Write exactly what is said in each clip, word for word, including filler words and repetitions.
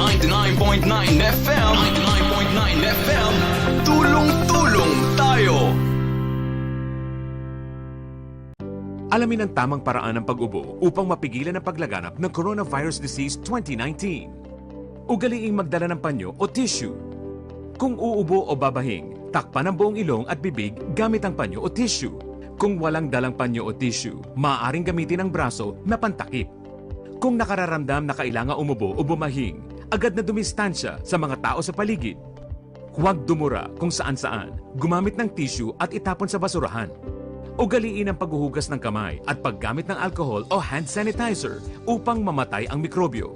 ninety-nine point nine F M, ninety-nine point nine F M, tulong-tulong tayo. Alamin ang tamang paraan ng pag-ubo upang mapigilan ang paglaganap ng coronavirus disease twenty nineteen. Ugaliing magdala ng panyo o tissue. Kung uubo o babahing, takpan ang buong ilong at bibig gamit ang panyo o tissue. Kung walang dalang panyo o tissue, maaaring gamitin ang braso na pantakip. Kung nakararamdam na kailangan umubo o bumahing, agad na dumistansya sa mga tao sa paligid. Huwag dumura kung saan-saan, gumamit ng tissue at itapon sa basurahan. Ugaliin ang paghuhugas ng kamay at paggamit ng alcohol o hand sanitizer upang mamatay ang mikrobyo.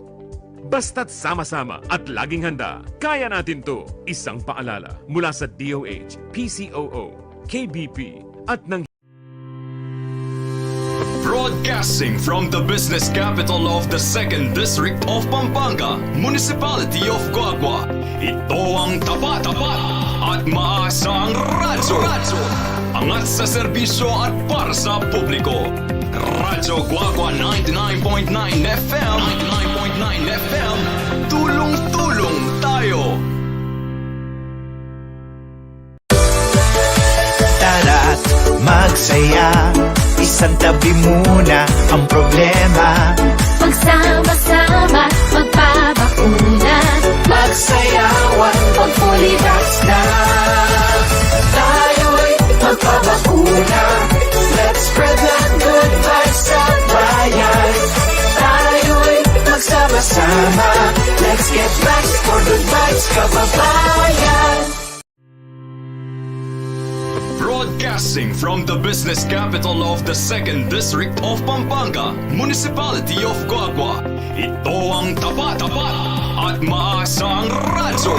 Basta't sama-sama at laging handa, kaya natin 'to. Isang paalala mula sa D O H, P C O O, K B P, at ng Broadcasting from the business capital of the Second District of Pampanga, Municipality of Guagua, ito ang tapat, tapat at maasang radyo. Angat sa serbisyo at para sa publiko. Radyo Guagua ninety-nine point nine F M, ninety-nine point nine F M, tulong-tulong tayo. Tara't magsaya, isang tabi muna ang problema. Magsama-sama, magpabakuna. Magsayawan, mag-fully vax na. Tayo'y magpabakuna. Let's spread the good vibes sa bayan. Tayo'y magsama-sama. Let's get vax for good vibes, kababayan. Broadcasting from the business capital of the Second District of Pampanga, Municipality of Guagua, ito ang tapat, tapat at maasang radyo.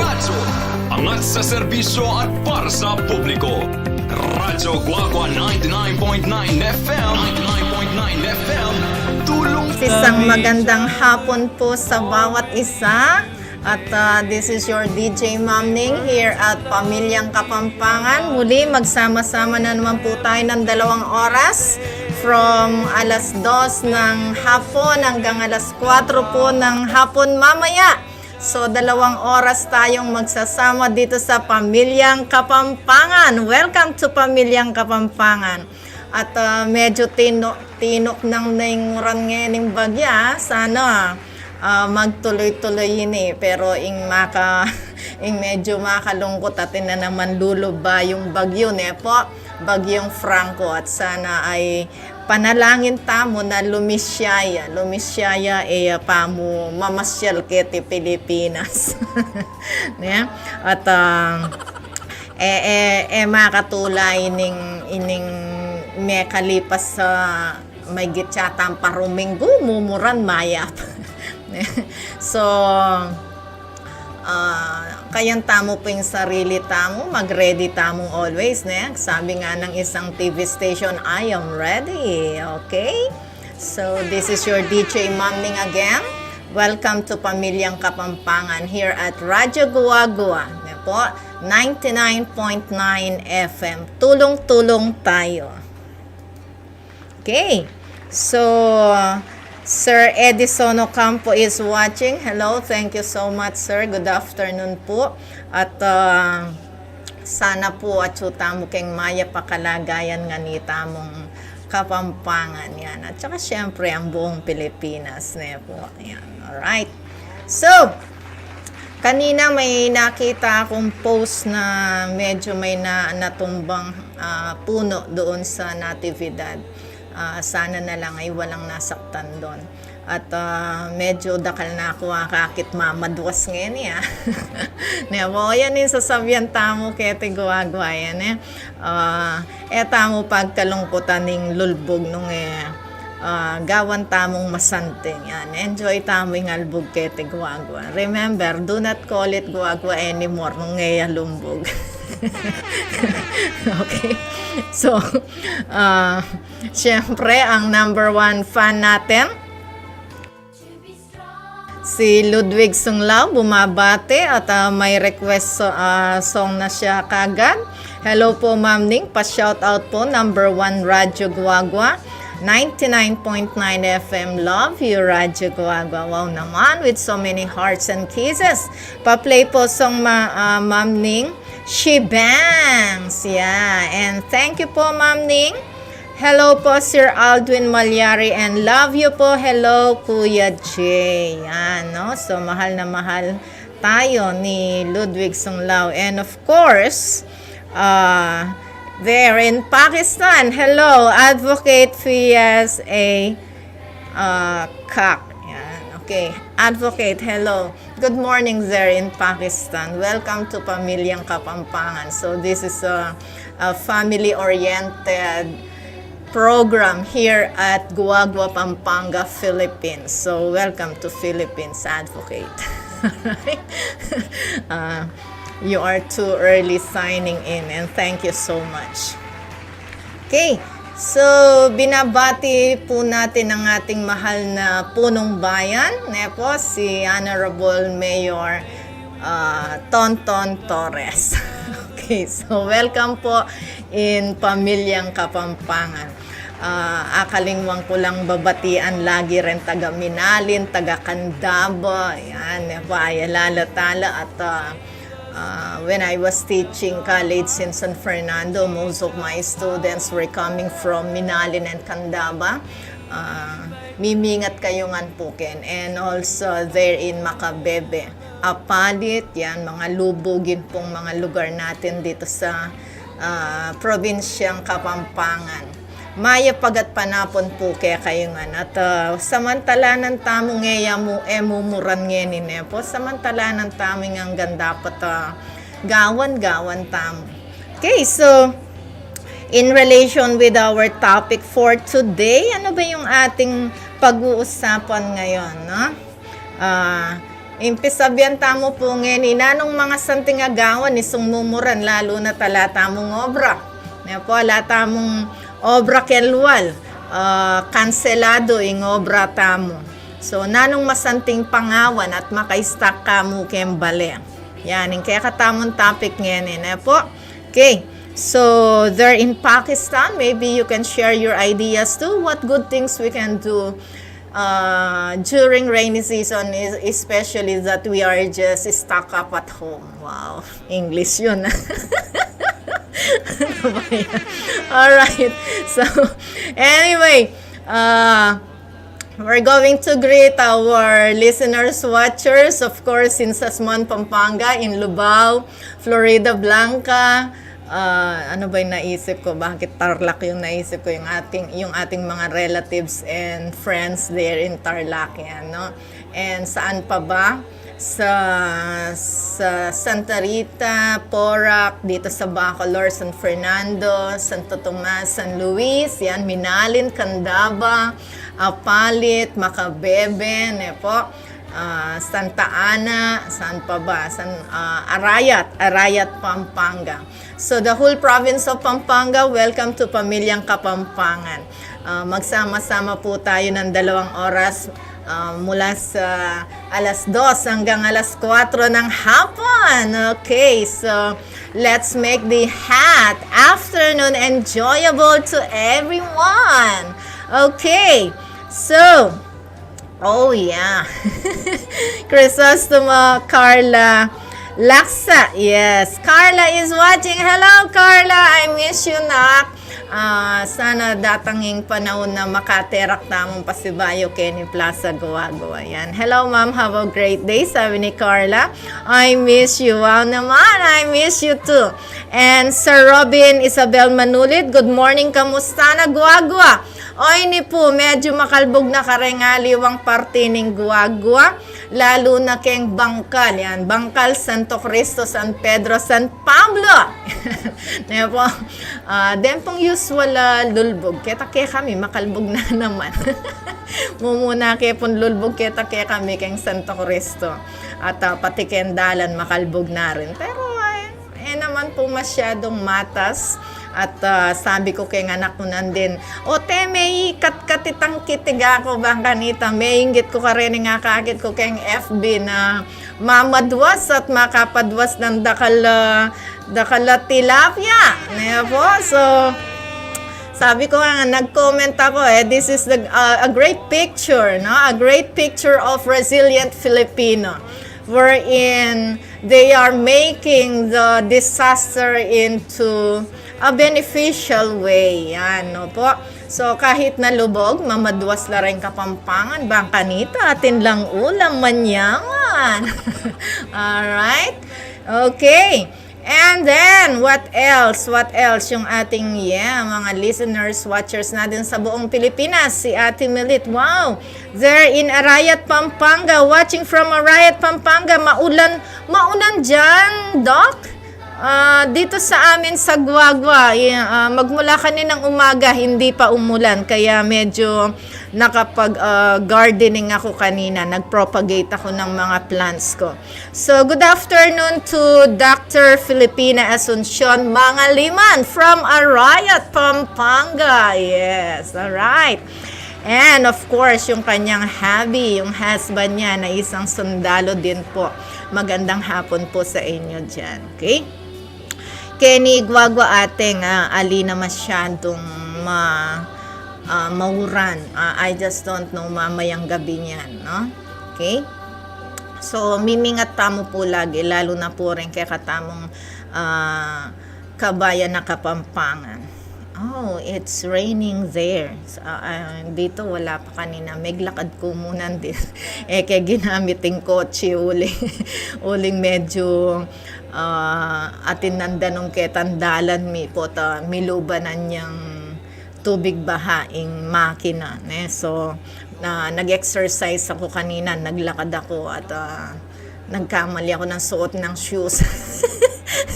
Angat sa serbisyo at para sa publiko. Radyo Guagua ninety-nine point nine F M, ninety-nine point nine F M, tulong Isang magandang hapon po sa bawat isa. At, ah, this is your D J Mamning here at Pamilyang Kapampangan. Muli, magsama-sama na naman po tayo ng dalawang oras, from alas dos ng hapon hanggang alas kwatro po ng hapon mamaya. So, dalawang oras tayong magsasama dito sa Pamilyang Kapampangan. Welcome to Pamilyang Kapampangan. At, ah, medyo tino-, tinok nang nainguran ngening bagya. Sana, ah, magtuloy-tuloy ini. Pero ing maka-, ing medyo makalungkut, atin na naman luluba yung bagyo, ne po? Bagyong Franco. At sana ay panalangin tamu na lumisya ya. Lumisya ya, e ya pa mu mamasyal keti Pilipinas. Ne? At, ah, e, e, e makatula ining, ining mekalipas sa maygit yatang paru minggu, mumuran mayap. So, ah, kayan tamu pung sarili tamu, mag-ready tamu always, ne? Sabi nga ng isang T V station, "I am ready," okay? So, this is your D J Mamning again. Welcome to Pamilyang Kapampangan here at Radyo Guagua, ne po, ninety-nine point nine F M. Tulong-tulong tayo. Okay. So, Sir Edison Ocampo is watching. Hello, thank you so much, sir. Good afternoon po. At, ah, sana po atyu tamu keng mayap a kalagayan ngeni tamung Kapampangan yan. At saka, siyempre, ang buong Pilipinas, ne po. Yan. Alright. So, kanina may nakita akong post na medyo may na, natumbang, ah, puno doon sa Natividad. Ah, sana na lang ay walang nasaktan doon. At, ah, medyo dakal na aku akakit mamadwas ngeni, ah. Ne, o, yan ing sasabian tamu keti Guagua yan, e. Ah, e tamu pagkalungkutan ing lulbug nung, e, ah, gawan tamung masanting. Yan, enjoy tamu ing albug keti Guagua. Remember, do not call it Guagua anymore nung e ya lumbug. Okay? So, ah, siyempre, ang number one fan natin, si Ludwig Sunglao, bumabati at, ah, may request, ah, song na siya kagad. Hello po, Ma'am Ning. Pa-shoutout po, number one Radyo Guagua. ninety-nine point nine F M, love you, Radyo Guagua. Wow naman, with so many hearts and kisses. Pa-play po song ma, ah, Ma'am Ning. She bangs. Yeah. And thank you po, Ma'am Ning. Hello po, Sir Aldwin Malyari, and love you po. Hello, Kuya Jay. Yan, no? So, mahal na mahal tayo ni Ludwig Sunglao. And of course, uh, there in Pakistan, hello, Advocate Fias A. Uh, Kak. Yan. Okay. Advocate, hello. Good morning there in Pakistan. Welcome to Pamilyang Kapampangan. So this is a, a family-oriented program here at Guagua, Pampanga, Philippines. So welcome to Philippines, Advocate. Uh, you are too early signing in, and thank you so much. Okay, so binabati po natin ang ating mahal na punong bayan, ne po, si Honorable Mayor, ah, Tonton Torres. Okay, so welcome po in Pamilyang Kapampangan. Ah, akalingwan ko lang babatian lagi rin taga Minalin, taga Candaba, yan, ne po, ay, alala tala at, ah, Uh, when I was teaching college in San Fernando, most of my students were coming from Minalin and Candaba. Uh, mimingat kayu ngan pu ken. And also there in Macabebe, Apalit, yan, mga lubugin pong mga lugar natin dito sa, uh, probinsyang Kapampangan. Mayap a gatpanapun pu kekayu ngan. At, ah, samantalanan tamu nge ya mu, e mumuran ngeni, ne po. Samantalanan tamu ngan, dapat, ah, gawan-gawan tamu. Okay, so, in relation with our topic for today, ano ba yung ating pag-uusapan ngayon, no? Ah, impisabian tamu pu ngeni, nanung mga santing agawan isung mumuran, lalu na tala tamung obra. Ne po, ala tamung obra kelwal, ah, kanseladu ing obra tamu. So, nanung masanting pangawan at makaistak kamu keng bale? Yan, ing kekatamung topic ngeni, ne po? Okay. So, there in Pakistan, maybe you can share your ideas too. What good things we can do uh, during rainy season, is, especially that we are just stuck up at home. Wow, English yun. Ano ba yan? Alright. So, anyway, uh, we're going to greet our listeners, watchers, of course, in Sasmuan, Pampanga, in Lubao, Floridablanca, ah, ano ba yung naisip ko? Bakit Tarlac yung naisip ko? Yung ating, yung ating mga relatives and friends there in Tarlac, yan, no? And saan pa ba? Sa, sa Santa Rita, Porac, dito sa Bacolor, San Fernando, Santo Tomas, San Luis, yan, Minalin, Candaba, Apalit, Macabebe, ne po? Ah, Santa Ana, saan pa ba? San, ah, Arayat, Arayat, Pampanga. So, the whole province of Pampanga, welcome to Pamilyang Kapampangan. Ah, magsama-sama po tayo ng dalawang oras, ah, mula sa alas dos hanggang alas kuwatro ng hapon. Okay, so let's make the hot afternoon enjoyable to everyone. Okay, so, oh, yeah. Crisostomo, Carla Laksa. Yes, Carla is watching. Hello, Carla. I miss you, nak. Ah, sana datang ing panaun na makaterak tamung pasibayu keni Plaza Guagua. Yan. Hello, ma'am. Have a great day, sabi ni Carla. I miss you. Wow naman. I miss you too. And Sir Robin Isabel Manulid, good morning. Kamusta na Guagua? Oy, ini pu, medyu makalbug na kareng aliwang parti ning Guagua, lalu na keng Bangkal, yan, Bangkal, Santo Cristo, San Pedro, San Pablo. Ne pu, ah, den pung usual, ah, lulbug, keta kekami, makalbug na naman. Mumuna ke pung lulbug, keta kekami keng Santo Cristo. At, ah, pati keng dalan, makalbug na rin. Pero, ay, e naman pu masyadung matas. At, ah, sabi ku keng anak ku nandin, "O te, me, ikatkat itang kitig aku bang kanita." Meinggit ku kareng akakit ku keng F B na mamadwas at makapadwas nang dakal, ah, dakal a tilapia. Ne pu? So, Sabi ko nga, nag-comment ako eh, this is the, uh, a great picture, no? A great picture of resilient Filipino, wherein they are making the disaster into a beneficial way. Yan, no po? So, kahit na lubog, mamadwas la rin Kapampangan, bang kanita, atin lang ulam, manyaman. Alright? Okay. And then, what else? What else? Yung ating, yeah, mga listeners, watchers natin sa buong Pilipinas, si Ate Milit. Wow! They're in Arayat, Pampanga. Watching from Arayat, Pampanga. Maulan, maulan dyan, Doc? Ah, dito sa amin sa Guagua, y- ah, magmula kaninang umaga, hindi pa umulan. Kaya medyo nakapag, ah, gardening ako kanina. Nag-propagate ako ng mga plants ko. So, good afternoon to Doctor Filipina Asuncion Mangaliman from Arayat, Pampanga. Yes, alright. And of course, yung kanyang hubby, yung husband niya na isang sundalo din po. Magandang hapon po sa inyo dyan. Okay? Keni Guagua, ate, nga ali na masyadong ma, ah, mauran. Ah, I just don't know mamayang gabi niyan, no? Okay? So, mimingat tamu po lagi, lalo na po rin kekatamung, ah, kabayan a Kapampangan. Oh, it's raining there. So, ah, ah, dito wala pa kanina. Meglakad ku muna din. Eh, kaya ginamit ing kotse, uling, uling medyo, ah, atin nang danung ketang dalan mi pota milubanan yang tubig baha ing makina, ne? So, na, nag-exercise ako kanina, naglakad ako at, ah, nagkamali ako ng suot ng shoes,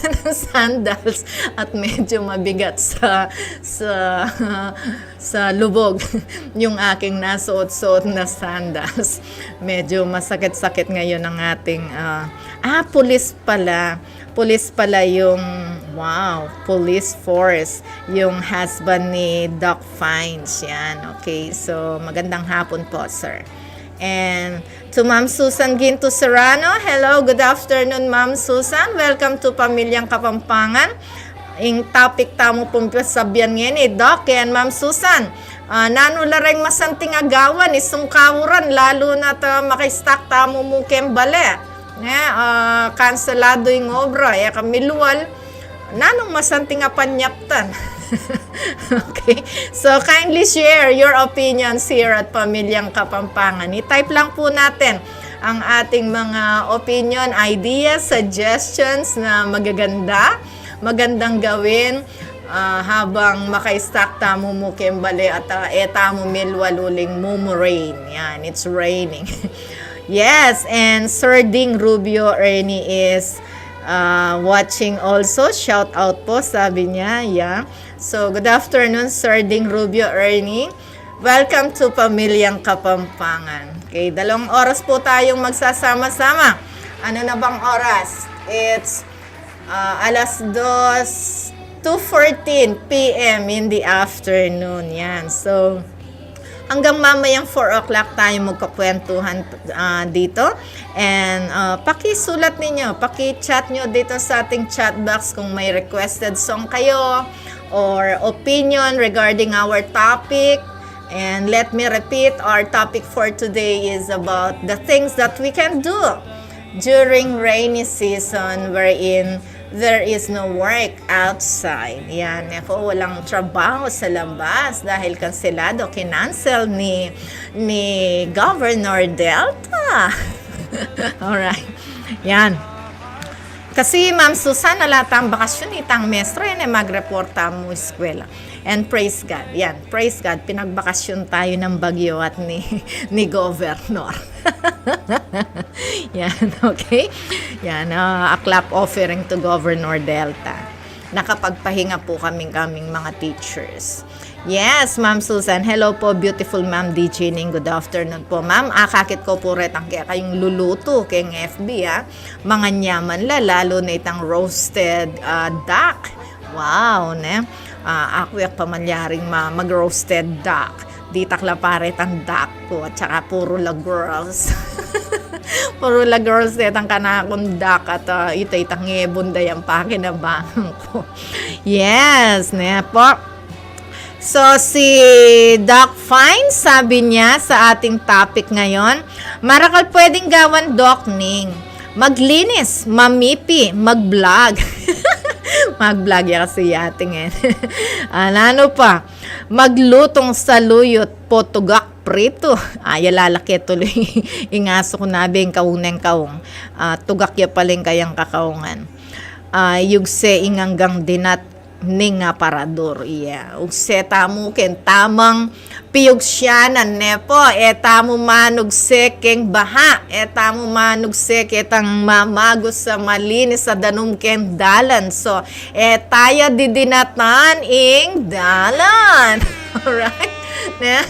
ng sandals, at medyo mabigat sa, sa, sa lubog yung aking nasuot-suot na sandals. Medyo masakit-sakit ngayon ang ating, ah, ah, pulis pala. Pulis pala yung, wow, police force, yung husband ni Doc Fines. Yan, okay. So, magandang hapon po, sir. And to Ma'am Susan Ginto Serrano, hello, good afternoon, Ma'am Susan. Welcome to Pamilyang Kapampangan. Ing topic tamu pung pasabian ngeni, Doc and Ma'am Susan, ah, nanu la reng masanting a gawan isung kauran, lalu na ta maka-stuck tamu mu keng bale. Ne, ah, kanseladu ing obra, e ka milual, nanung masanting a panyaptan? Okay. So, kindly share your opinions here at Pamilyang Kapampangan. I-type lang po natin ang ating mga opinion, ideas, suggestions na magaganda, magandang gawin, ah, habang maka-stuck tamu mu keng bale at, ah, e tamu milual uling mumu-rain. Yan, it's raining. Yes, and Sir Ding Rubio Ernie is, ah, watching also. Shout out po, sabi niya. Yeah. So, good afternoon, Sir Ding Rubio Ernie. Welcome to Pamilyang Kapampangan. Okay, dalawang oras po tayong magsasama-sama. Ano na bang oras? It's, ah, alas dos, two fourteen p m in the afternoon. Yan. So, hanggang mamayang four o'clock tayo magkakwentuhan, ah, dito. And, ah, pakisulat ninyo, paki-chat nyo dito sa ating chat box kung may requested song kayo or opinion regarding our topic. And let me repeat, our topic for today is about the things that we can do during rainy season wherein there is no work outside. Yan, ako, walang trabaho sa labas dahil kanselado, kinansel ni, ni Governor Delta. Alright. Yan. Kasi, Ma'am Susan, ala tang bakasyon, itang mestro, yan, e magreporta mu eskwela. And praise God. Yan, praise God. Pinagbakasyon tayo ng bagyo at ni, ni Governor. Yan, okay? Yan, ah, a clap offering to Governor Delta. Nakapagpahinga po kaming, kaming mga teachers. Yes, Ma'am Susan. Hello po, beautiful Ma'am D J Ning. Good afternoon po, Ma'am. Akakit ko po retang kekayung lulutu keng F B, ah. Manganyaman la, lalu na itang roasted, ah, duck. Wow, ne? Ah, aku e ku pa malyaring ma-, mag-roasted duck. Ditak la pa retang duck ku, at saka puru la girls. Puru la girls detang kanakung duck at, ah, ita, itang ngebun da yang pakinabangan ku. Yes, ne po. So, si Doc Fine, sabi niya sa ating topic ngayon, marakal pwedeng gawan, Doc, ning maglinis, mamipi, mag-vlog. Mag-vlog ya kasi ating eh. Ah, nanu pa? Maglutong saluyot, potugak, prito. Ay, lalaki tuloy. Ing asu ku na beng kauneng kaung. Ah, tugak ya pala ing kayang kakaungan. Ah, yugse ing anggang dinat ning aparador, iya. Ugse tamu keng tamang piyugsianan, ne po? E tamu manugse keng baha, e tamu manugse ketang mamagus a malinis a danum keng dalan. So, e taya didinatan ing dalan. Alright? Ne?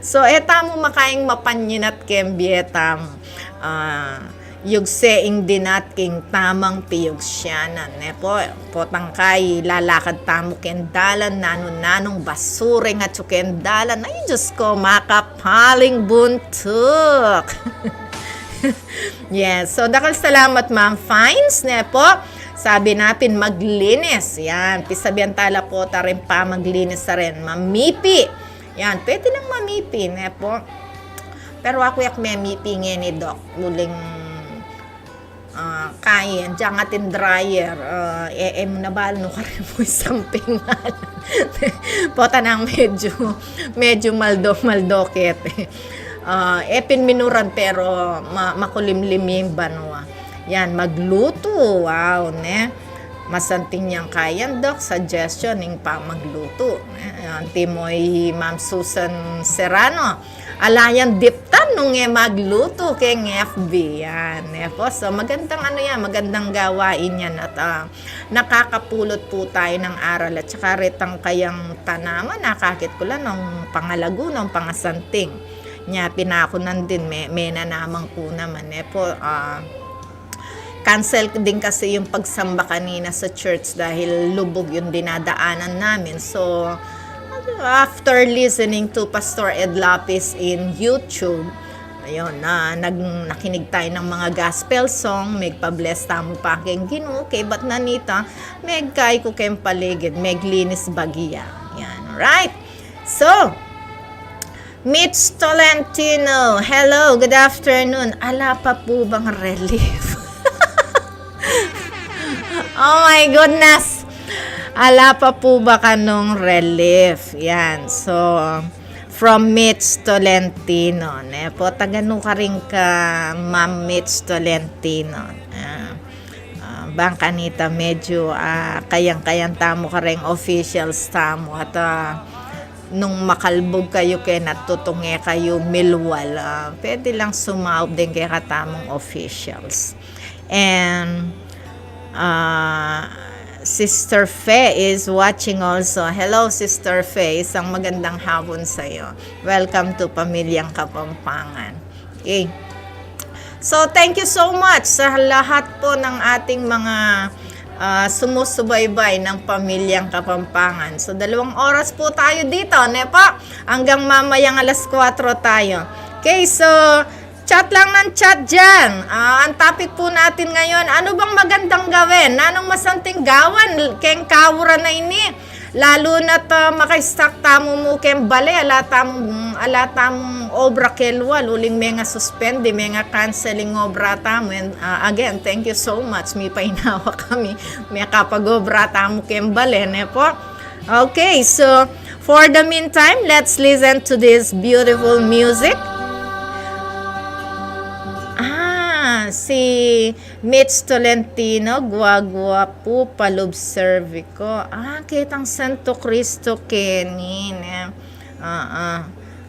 So, e tamu makaing mapanyinat keng bie tamu. Ah, yugse ing dinat king tamang piyugsianan, ne po? Potang kayi lalakad tamu keng dalan, nanu-nanung basura ing atyu keng dalan. Ay, Diyos ko, makapaling buntuk. Yes. So, dakal salamat, Ma'am Fines, ne po? Sabi na pin maglinis. Yan. Pisabian tala po ta rin pa maglinis sa rin. Mamipi. Yan. Pwede nang mamipi, ne po? Pero aku yak memipi ngeni, Doc. Uling, ah, kain, diang atin dryer, ah, e, e mu na balu nu karin mu isampingan. Pota nang medyu, medyu maldo, maldo keti. Ah, e pin minuran pero ma-, makulimlim ing banua. Yan, maglutu, wow, ne? Masanting yang kayan, Doc, suggestion ing pamaglutu, ne? Yan, timo i Ma'am Susan Serrano. Ala yang diptan nung e maglutu keng F B yan, ne po? So, magandang ano yan, magandang gawain yan at, ah, nakakapulot po tayo ng aral at saka retang kayang tanaman, nakakit ko lang nung pangalagu, nung pangasanting. Nya, pinakunan din, me-, menanaman ku naman, ne po? Ah, cancel din kasi yung pagsamba kanina sa church dahil lubog yung dinadaanan namin. So, after listening to Pastor Ed Lapis in YouTube, ayun, na, nag-, nakinig tayo ng mga gospel song, megpa-bless tamu pa keng Ginu, kaybat na nita, megkay ku keng paligid, meglinis bagya. Yan, right? So, Mitch Tolentino, hello, good afternoon. Ala pa po bang relief? Oh my goodness! Ala pa po ba kanung relief? Yan. So, from Mitch Tolentino, ne po? Taga nu karin ka, Ma'am Mitch Tolentino? Ah, ah, bang kanita medyu, ah, kayang-kayang tamu kareng officials tamu at, ah, nung makalbug kayu keni at tutung e kayu milwal, ah, pwede lang sumaup din kekatamung officials. And, ah, Sister Fe is watching also. Hello, Sister Fe. Isang magandang hapon sa'yo. Welcome to Pamilyang Kapampangan. Okay. So, thank you so much sa lahat po ng ating mga, ah, sumusubaybay ng Pamilyang Kapampangan. So, dalawang oras po tayo dito, ne po? Hanggang mamayang alas kwatro tayo. Okay, so, chat lang ng chat dyan. Ah, ang topic po natin ngayon, ano bang magandang gawin? Nanung masanting gawan keng kaura na ini? Lalu na't, ah, maka-stuck tamu mu keng bale, ala tamu, ala tamung obra kelwal, uling menga-suspend, menga-cancel ing obra tamu. And, ah, again, thank you so much. Mipainawa kami, mekapag-obra tamu keng bale, ne po? Okay, so, for the meantime, let's listen to this beautiful music. Ah, si Mitch Tolentino, guwa-guwa pu palub servi ko. Ah, ketang Santo Cristo keni, ne? Ah, ah.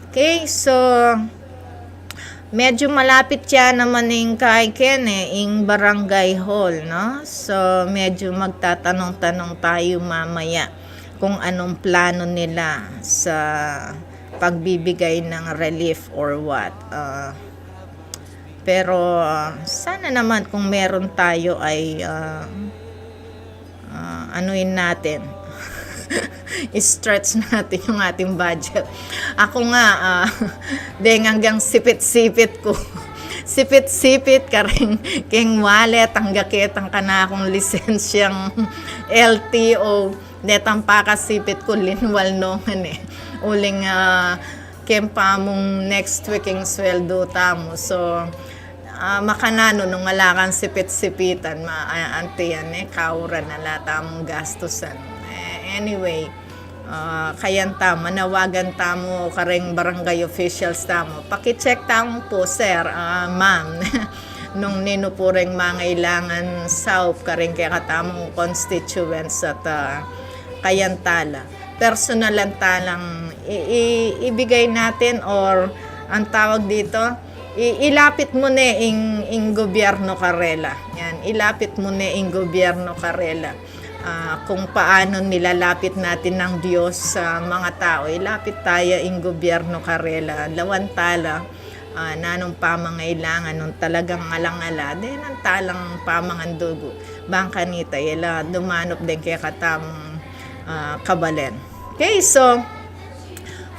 Okay, so, medyu malapit ya naman ing kay Ken, eh, ing barangay hall, no? So, medyu magtatanong-tanong tayo mamaya kung anong plano nila sa pagbibigay ng relief or what. Ah, pero, ah, sana naman kung meron tayo ay, ah, ah, anuin natin. I-stretch natin yung ating budget. Ako nga, ah, deng anggang sipit-sipit ku. Sipit-sipit kareng keng wallet, angga ketang kanakung lisensyang L T O. Detang pakasipit ku, linwal no ngan e. Uling, ah, keng pamung next week ing sweldo tamu. So, ah, makananu nung ala kang sipit-sipitan, ma-, a-, anti yan e, kauran na la tamung gastusan. Eh, anyway, ah, kayan tamu, manawagan tamu kareng barangay officials tamu. Paki-check tamu pu, sir, ah, ma'am. Nung ninu pu reng mangailangan saup kareng kekatamung constituents at, ah, kayan tala. Personalan talang i-, i-, ibigay natin or ang tawag dito, i-, ilapit mu ne ing, ing gobyerno karela. Yan, ilapit mu ne ing gobyerno karela. Ah, kung paano nilalapit natin ng Diyos sa mga tao, ilapit taya ing gobyerno karela. Lawan tala, ah, nanung pamangailangan nung talagang alang-ala, de nang talang pamangandugu. Bang kanita, ila dumanup deng kekatamung, ah, kabalen. Okay, so,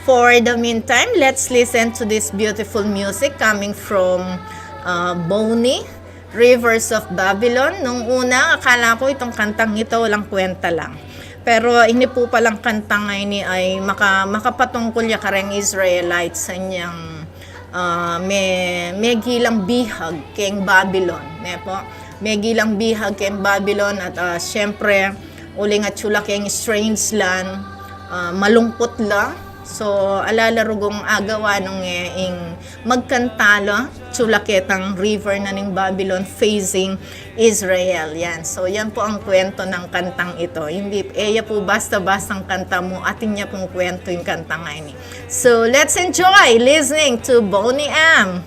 for the meantime, let's listen to this beautiful music coming from, ah, Boney, Rivers of Babylon. Nung una, akala ku itong kantang ito, walang kwenta lang. Pero ini pu palang kantang ini ay maka-, makapatungkul ya kareng Israelites, anyang, ah, me-, megilang bihag keng Babylon, ne pu? Megilang bihag keng Babylon at, ah, siyempre, uling atsu la keng strange land, ah, malungkut la. So, ala la rugung agawa nung e ing magkanta la, atsu la ketang river na ning Babylon facing Israel. Yan. So, yan pu ang kwento ng kantang ito. Hindi, e ya pu basta-bastang kanta mu, atin ya pung kwento ing kantang ini. So, let's enjoy listening to Boney M.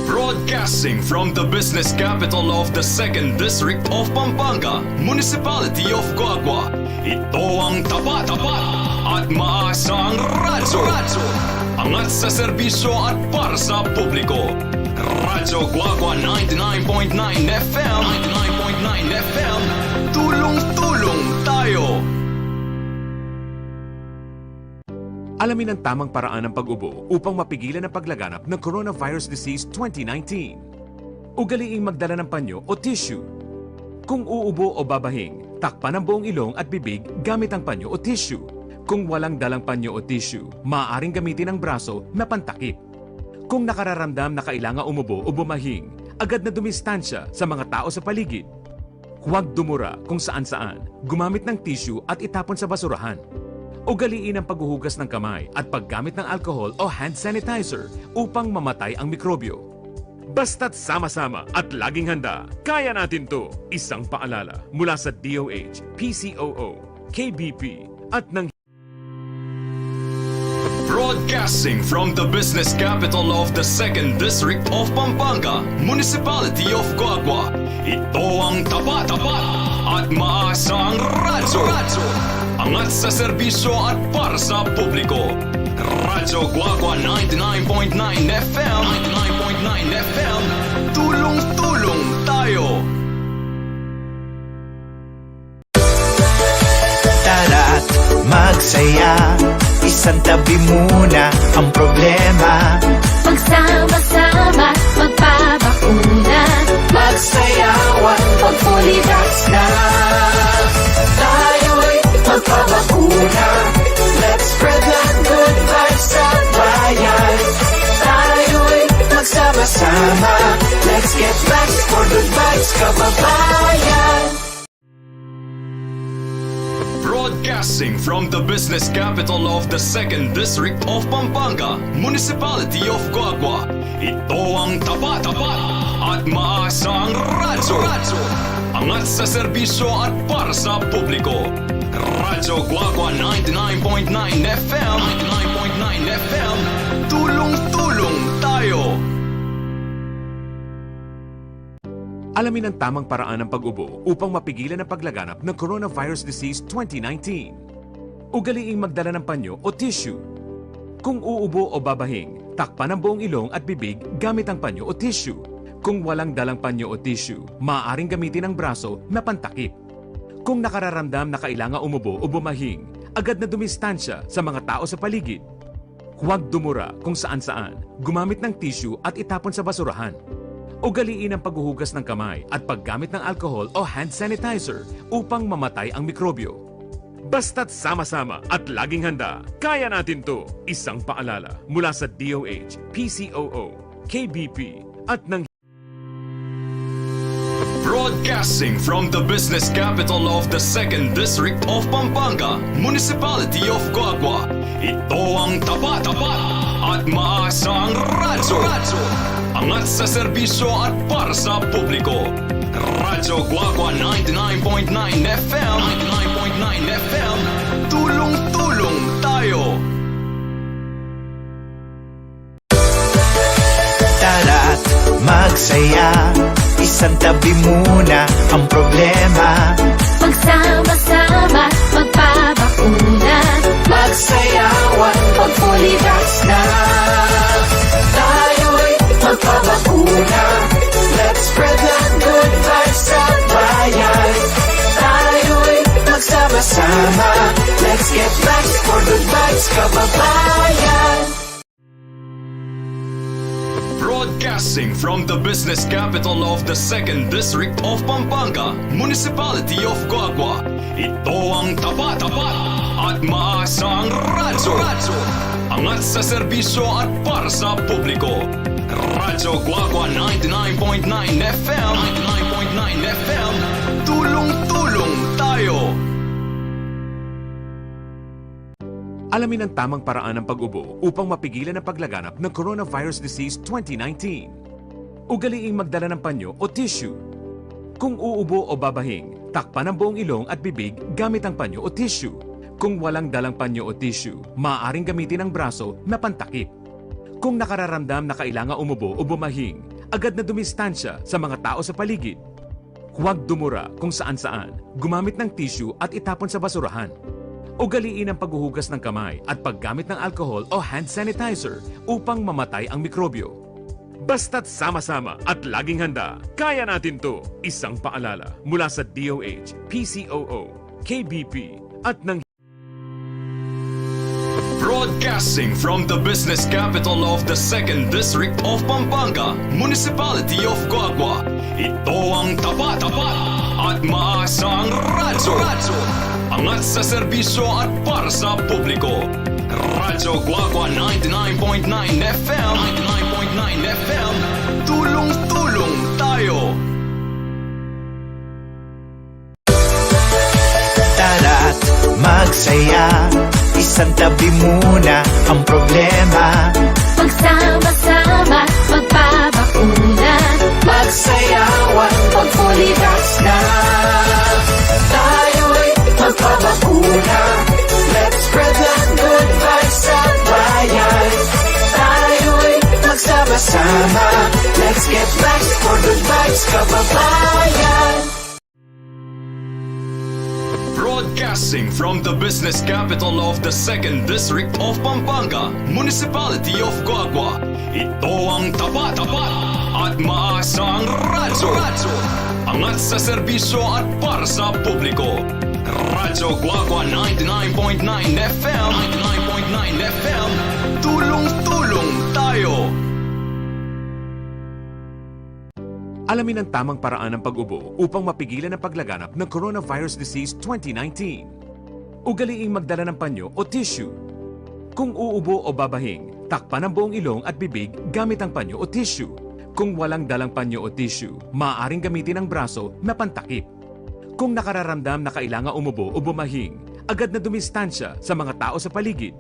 Broadcasting from the business capital of the Second District of Pampanga, Municipality of Guagua, ito ang tapat, tapat at maasang radyo. Angat sa serbisyo at para sa publiko. Radyo Guagua ninety-nine point nine F M. Ninety-nine point nine F M. Tulong-tulong tayo. Alamin ang tamang paraan ng pag-ubo upang mapigilan ang paglaganap ng coronavirus disease twenty nineteen. Ugaliing magdala ng panyo o tissue. Kung uubo o babahing, takpan ang buong ilong at bibig gamit ang panyo o tissue. Kung walang dalang panyo o tissue, maaaring gamitin ang braso na pantakip. Kung nakararamdam na kailangan umubo o bumahing, agad na dumistansya sa mga tao sa paligid. Huwag dumura kung saan-saan, gumamit ng tissue at itapon sa basurahan. Ugaliin ang paghuhugas ng kamay at paggamit ng alcohol o hand sanitizer upang mamatay ang mikrobyo. Basta't sama-sama at laging handa, kaya natin 'to. Isang paalala mula sa D O H, P C O O, K B P at ng Broadcasting from the business capital of the Second District of Pampanga, Municipality of Guagua, ito ang tapat, tapat at maasang radyo. Angat sa serbisyo at para sa publiko. Radyo Guagua ninety-nine point nine F M. Ninety-nine point nine F M. Tulong-tulong tayo. Tara't magsaya, isantabi muna ang problema. Magsama-sama, magpabakuna. Magsayawan, mag-fully vax na. Tayo'y magpabakuna. Let's spread the good vibes sa bayan. Tayo'y magsama-sama. Let's get vax for good vibes, kababayan. Broadcasting from the business capital of the Second District of Pampanga, Municipality of Guagua, ito ang tapat, tapat at maasang radyo. Angat sa serbisyo at para sa publiko. Radyo Guagua ninety-nine point nine F M. Ninety-nine point nine F M. Tulong-tulong tayo. Alamin ang tamang paraan ng pag-ubo upang mapigilan ang paglaganap ng coronavirus disease twenty nineteen. Ugaliing magdala ng panyo o tissue. Kung uubo o babahing, takpan ang buong ilong at bibig gamit ang panyo o tissue. Kung walang dalang panyo o tissue, maaaring gamitin ang braso na pantakip. Kung nakararamdam na kailangan umubo o bumahing, agad na dumistansya sa mga tao sa paligid. Huwag dumura kung saan-saan, gumamit ng tissue at itapon sa basurahan. Ugaliin ang paghuhugas ng kamay at paggamit ng alcohol o hand sanitizer upang mamatay ang mikrobyo. Basta't sama-sama at laging handa, kaya natin 'to. Isang paalala mula sa D O H, P C O O, K B P, at ng Broadcasting from the business capital of the second district of Pampanga, Municipality of Guagua, ito ang tapat, tapat at maasang radyo. Angat sa serbisyo at para sa publiko. Radyo Guagua ninety-nine point nine F M, ninety-nine point nine F M, tulong-tulong tayo. Tara't magsaya, isantabi muna ang problema. Magsama-sama, magpabakuna. Magsayawan, mag-fully vax na. Tayo'y magpabakuna. Let's spread the good vibes sa bayan. Tayo'y magsama-sama. Let's get vax for good vibes, kababayan. Broadcasting from the business capital of the second district of Pampanga, Municipality of Guagua, ito ang tapat, tapat at maasang radyo. Angat sa serbisyo at para sa publiko. Radyo Guagua ninety-nine point nine F M, ninety-nine point nine F M, tulong-tulong tayo. Alamin ang tamang paraan ng pag-ubo upang mapigilan ang paglaganap ng coronavirus disease twenty nineteen. Ugaliing magdala ng panyo o tissue. Kung uubo o babahing, takpan ang buong ilong at bibig gamit ang panyo o tissue. Kung walang dalang panyo o tissue, maaaring gamitin ang braso na pantakip. Kung nakararamdam na kailangan umubo o bumahing, agad na dumistansya sa mga tao sa paligid. Huwag dumura kung saan-saan, gumamit ng tissue at itapon sa basurahan. Ugaliin ang paghuhugas ng kamay at paggamit ng alcohol o hand sanitizer upang mamatay ang mikrobyo. Basta't sama-sama at laging handa, kaya natin 'to. Isang paalala mula sa D O H, P C O O, K B P, at ng Broadcasting from the business capital of the second district of Pampanga, Municipality of Guagua, ito ang tapat, tapat at maasang radyo. Angat sa serbisyo at para sa publiko. Radyo Guagua ninety-nine point nine F M, ninety-nine point nine F M, tulong-tulong tayo. Tara't magsaya, isantabi muna ang problema. Magsama-sama, magpabakuna. Magsayawan, mag-fully vax na. Tayo'y magpabakuna. Let's spread the good vibes sa bayan. Tayo'y magsama-sama. Let's get vax for good vibes, kababayan. Broadcasting from the business capital of the second district of Pampanga, Municipality of Guagua, ito ang tapat, tapat at maasang radyo. Angat sa serbisyo at para sa publiko. Radyo Guagua ninety-nine point nine F M, ninety-nine point nine F M, tulong-tulong tayo. Alamin ang tamang paraan ng pag-ubo upang mapigilan ang paglaganap ng coronavirus disease twenty nineteen. Ugaliing magdala ng panyo o tissue. Kung uubo o babahing, takpan ang buong ilong at bibig gamit ang panyo o tissue. Kung walang dalang panyo o tissue, maaaring gamitin ang braso na pantakip. Kung nakararamdam na kailangan umubo o bumahing, agad na dumistansya sa mga tao sa paligid.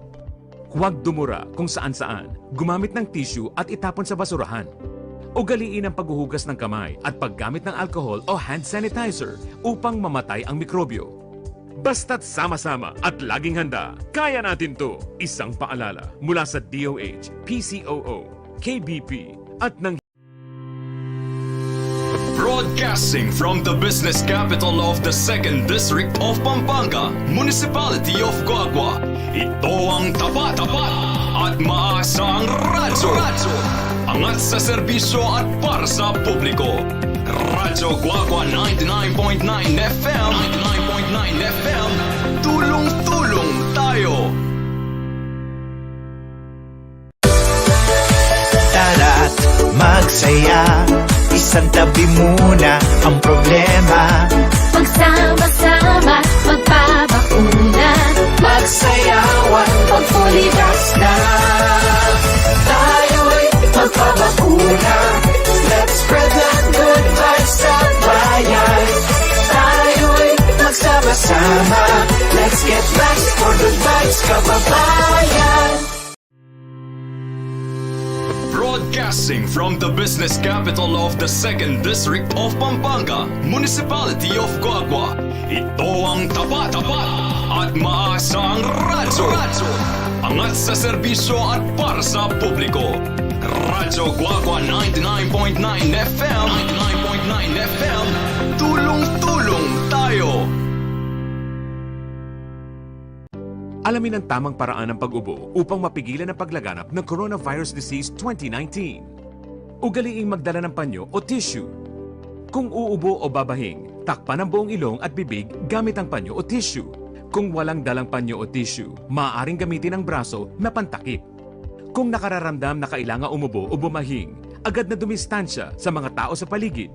Huwag dumura kung saan-saan, gumamit ng tissue at itapon sa basurahan. Ugaliin ang paghuhugas ng kamay at paggamit ng alcohol o hand sanitizer upang mamatay ang mikrobyo. Basta't sama-sama at laging handa, kaya natin 'to. Isang paalala mula sa D O H, P C O O, K B P, at ng Broadcasting from the business capital of the second district of Pampanga, Municipality of Guagua, ito ang tapat, tapat at maasang radyo. Angat sa serbisyo at para sa publiko. Radyo Guagua ninety-nine point nine F M, ninety-nine point nine F M, tulong-tulong tayo. Tara't magsaya, Isantabi muna ang problema. Magsama-sama, magpabakuna. Magsayawan, pag-fully vax na. Tayo'y magpabakuna. Let's spread the good vibes sa bayan. Tayo'y magsama-sama. Let's get vax for good vibes, kababayan. Broadcasting from the business capital of the second District of Pampanga, Municipality of Guagua, ito ang tapat, tapat at maasang radyo. Angat sa serbisyo at para sa publiko. Radyo Guagua ninety-nine point nine F M, ninety-nine point nine F M, tulong-tulong tayo. Alamin ang tamang paraan ng pag-ubo upang mapigilan ang paglaganap ng coronavirus disease twenty nineteen. Ugaliing magdala ng panyo o tissue. Kung uubo o babahing, takpan ang buong ilong at bibig gamit ang panyo o tissue. Kung walang dalang panyo o tissue, maaaring gamitin ang braso na pantakip. Kung nakararamdam na kailangan umubo o bumahing, agad na dumistansya sa mga tao sa paligid.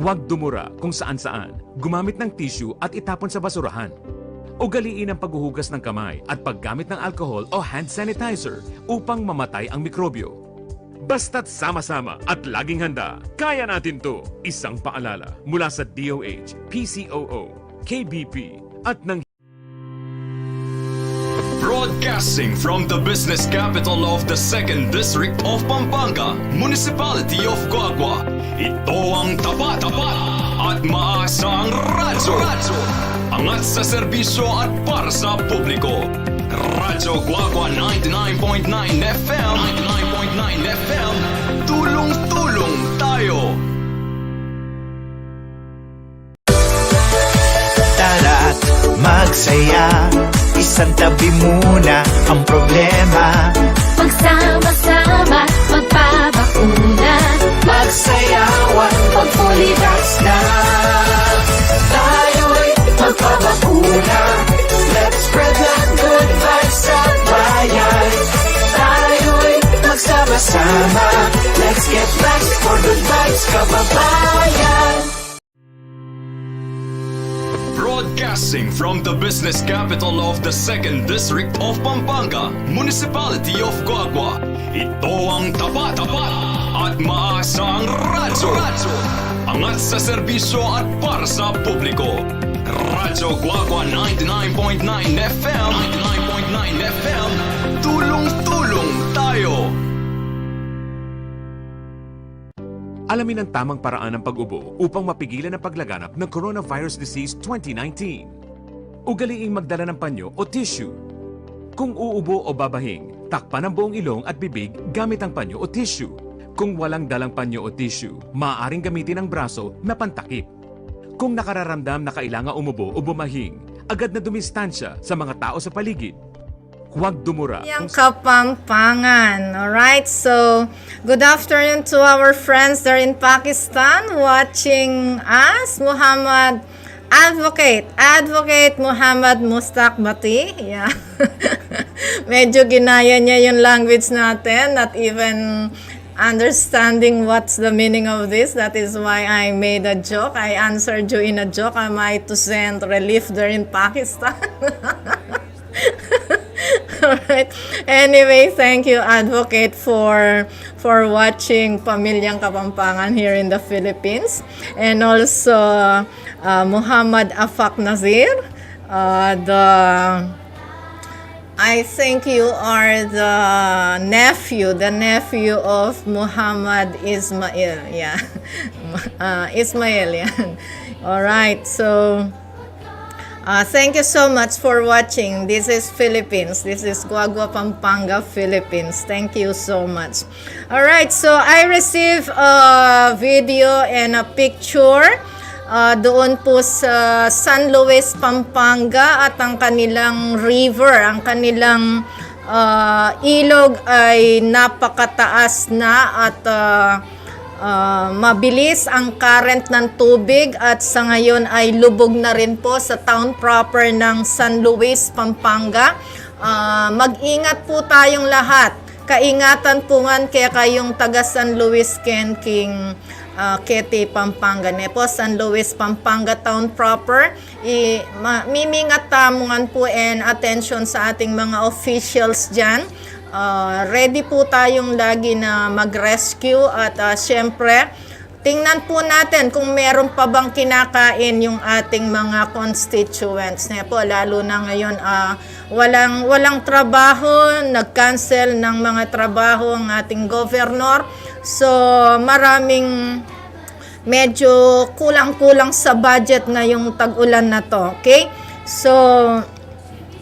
Huwag dumura kung saan-saan. Gumamit ng tissue at itapon sa basurahan. Ugaliin ang paghuhugas ng kamay at paggamit ng alcohol o hand sanitizer upang mamatay ang mikrobyo. Basta't sama-sama at laging handa, kaya natin 'to. Isang paalala mula sa D O H, P C O O, K B P, at ng Broadcasting from the business capital of the second District of Pampanga, Municipality of Guagua, ito ang tapat, tapat at maasang radyo. Angat sa serbisyo at para sa publiko. Radyo Guagua ninety-nine point nine F M, ninety-nine point nine F M, tulong-tulong tayo. Tara't magsaya, isantabi muna ang problema. Magsama-sama, magpabakuna. Magsayawan, pag-fully vax na. Tayo'y magpabakuna. Let's spread the good vibes sa bayan. Tayo'y magsama-sama. Let's get vax for good vibes, kababayan. Broadcasting from the business capital of the second District of Pampanga, Municipality of Guagua, ito ang tapat, tapat at maasang radyo. Angat sa serbisyo at para sa publiko. Radyo Guagua ninety-nine point nine F M, ninety-nine point nine F M, tulong-tulong tayo. Alamin ang tamang paraan ng pag-ubo upang mapigilan ang paglaganap ng coronavirus disease twenty nineteen. Ugaliing magdala ng panyo o tissue. Kung uubo o babahing, takpan ang buong ilong at bibig gamit ang panyo o tissue. Kung walang dalang panyo o tissue, maaaring gamitin ang braso na pantakip. Kung nakararamdam na kailangan umubo o bumahing, agad na dumistansya sa mga tao sa paligid. Huwag dumura. Yang Kapampangan. All right, so good afternoon to our friends there in Pakistan watching us. Muhammad Advocate, Advocate Muhammad Mustakbati. Yeah. Medyo ginaya niya yung language natin, not even understanding what's the meaning of this. That is why I made a joke. I answered you in a joke. Am I to send relief there in Pakistan? All right. Anyway, thank you, Advocate, for for watching Pamilyang Kapampangan here in the Philippines, and also uh, Muhammad Afak Nazir, uh, the I think you are the nephew, the nephew of Muhammad Ismail. Yeah. Uh, Ismail, yeah. All right. So, uh, thank you so much for watching. This is Philippines. This is Guagua, Pampanga, Philippines. Thank you so much. All right. So, I received a video and a picture uh, doon po sa San Luis, Pampanga, at ang kanilang river, ang kanilang uh, ilog ay napakataas na at uh, uh, mabilis ang current ng tubig at sa ngayon ay lubog na rin po sa town proper ng San Luis, Pampanga. Uh, mag-ingat po tayong lahat. kaingatan pu ngan kekayung taga San Luis ken king, ah, Quete, Pampanga, ne po, San Luis, Pampanga town proper. I, ma-, mimingat tamu ngan pu and attention sa ating mga officials diyan. Ah, ready po tayong lagi na mag-rescue at, ah, siyempre, tingnan po natin kung meron pa bang kinakain yung ating mga constituents, ne po, lalo na ngayon, ah, walang, walang trabaho, nag-cancel ng mga trabaho ang ating governor. So, maraming medyo kulang-kulang sa budget ngayong tag-ulan na 'to, okay? So,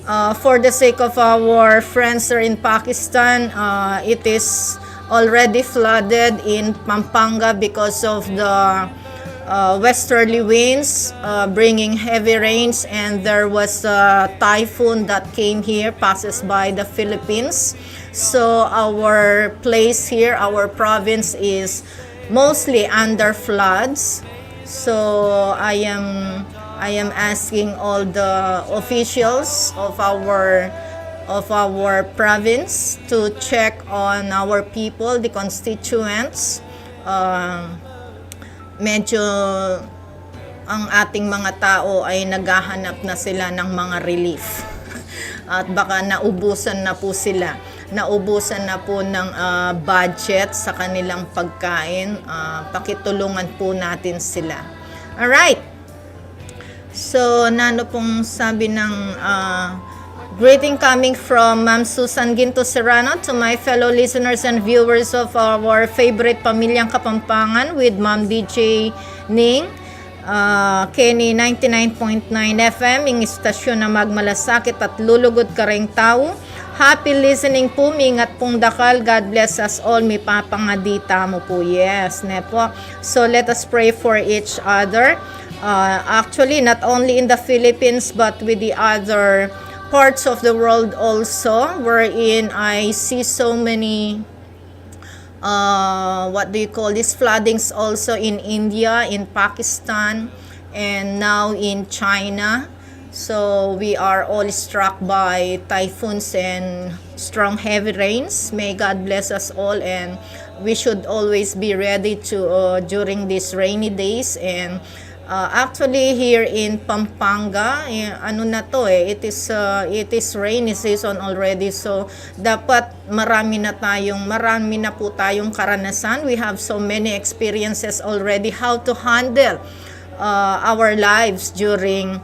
uh, for the sake of our friends here in Pakistan, uh, it is already flooded in Pampanga because of the, uh, westerly winds, uh, bringing heavy rains, and there was a typhoon that came here, passes by the Philippines. So our place here, our province is mostly under floods. So I am, I am asking all the officials of our, of our province to check on our people, the constituents. Um, medyo ang ating mga tao ay naghahanap na sila ng mga relief. At baka naubusan na po sila. Naubusan na po ng, ah, budget sa kanilang pagkain. Ah, pakitulungan po natin sila. Alright. So, nano pong sabi ng, ah, greeting coming from Ma'am Susan Ginto Serrano to my fellow listeners and viewers of our favorite Pamilyang Kapampangan with Ma'am D J Ning. Ah, keni ninety-nine point nine F M, ing istasyon na magmalasakit at lulugud kareng tau. Happy listening po, mingat pong dakal. God bless us all. Mipapangadi tamu po. Yes, ne po. So let us pray for each other. Uh, actually, not only in the Philippines, but with the other parts of the world also, wherein I see so many, uh, what do you call this, floodings also in India, in Pakistan, and now in China. So we are all struck by typhoons and strong heavy rains. May God bless us all, and we should always be ready to, uh, during these rainy days. And, uh, actually, here in Pampanga, eh, ano na 'to eh, it is, uh, it is rainy season already. So dapat marami na tayong, marami na po tayong karanasan. We have so many experiences already how to handle, uh, our lives during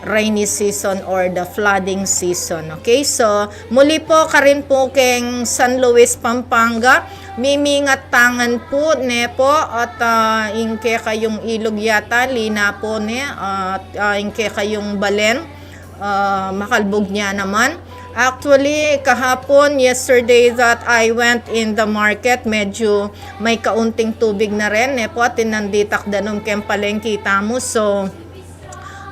rainy season or the flooding season. Okay, so muli po, karin po keng San Luis, Pampanga, mimingat tangan po, ne po, at, ah, ing kekayung ilog yata, lina po, ne, at, ah, ing kekayung balen, ah, makalbug ne naman. Actually, kahapon, yesterday that I went in the market, medyo may kaunting tubig na rin, ne po, atin nang ditak danum keng palengke tamu. So,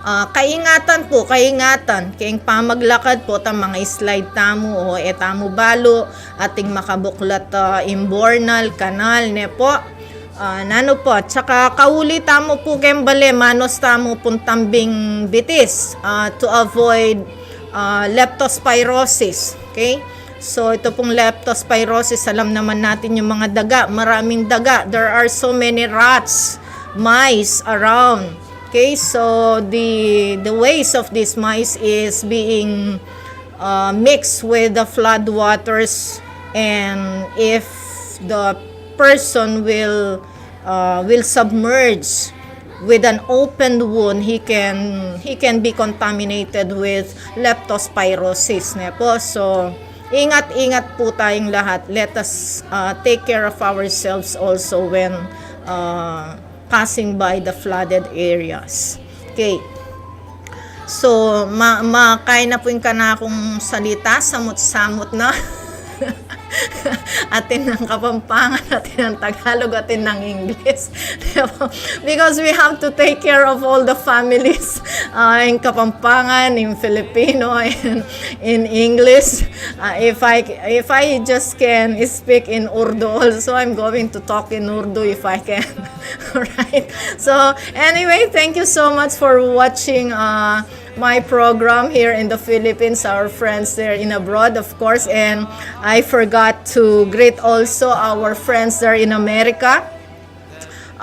ah, kaingatan po, kaingatan. Keng pamaglakad po, ta mga slide tamu, o e tamu balu, atin makabuklat, ah, imbornal, kanal, ne po. Ah, nanu po, tsaka kauli tamu po keng bale, manus tamu pung tambing bitis, ah, to avoid, ah, leptospirosis. Okay? So, ito pong leptospirosis, alam naman natin yung mga daga, maraming daga. There are so many rats, mice around. Okay, so the, the waste of this mice is being, uh, mixed with the flood waters, and if the person will, uh, will submerge with an open wound, he can, he can be contaminated with leptospirosis, ne po? So, ingat-ingat po tayong lahat. Let us, uh, take care of ourselves also when, uh, passing by the flooded areas. Okay. So, ma-, makay na po ing kanakung salita, samut-samut na. Atin nang Kapampangan, atin nang Tagalog, atin nang English. Di ba? Because we have to take care of all the families. Ah, in Kapampangan, in Filipino, in, in English. Ah, if I, if I just can speak in Urdu also, I'm going to talk in Urdu if I can. Right. So anyway, thank you so much for watching, uh, My program here in the Philippines, our friends there in abroad, of course, and I forgot to greet also our friends there in America,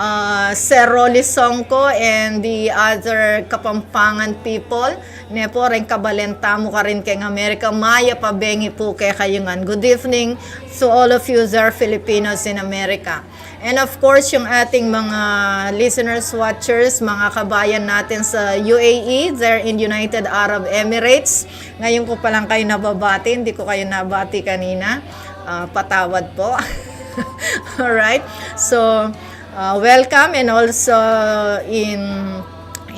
uh, Sir Rolly Songco and the other Kapampangan people. Ne po, reng kabalen tamu karin keng Amerika, mayap a bengi pu kekayu ngan. Good evening to all of you there, Filipinos in America. And of course, yung ating mga listeners, watchers, mga kabayan natin sa U A E, there in United Arab Emirates. Ngayon ko pa lang kayo nababati, hindi ko kayo nabati kanina. Ah, patawad po. Alright? So, uh, welcome, and also in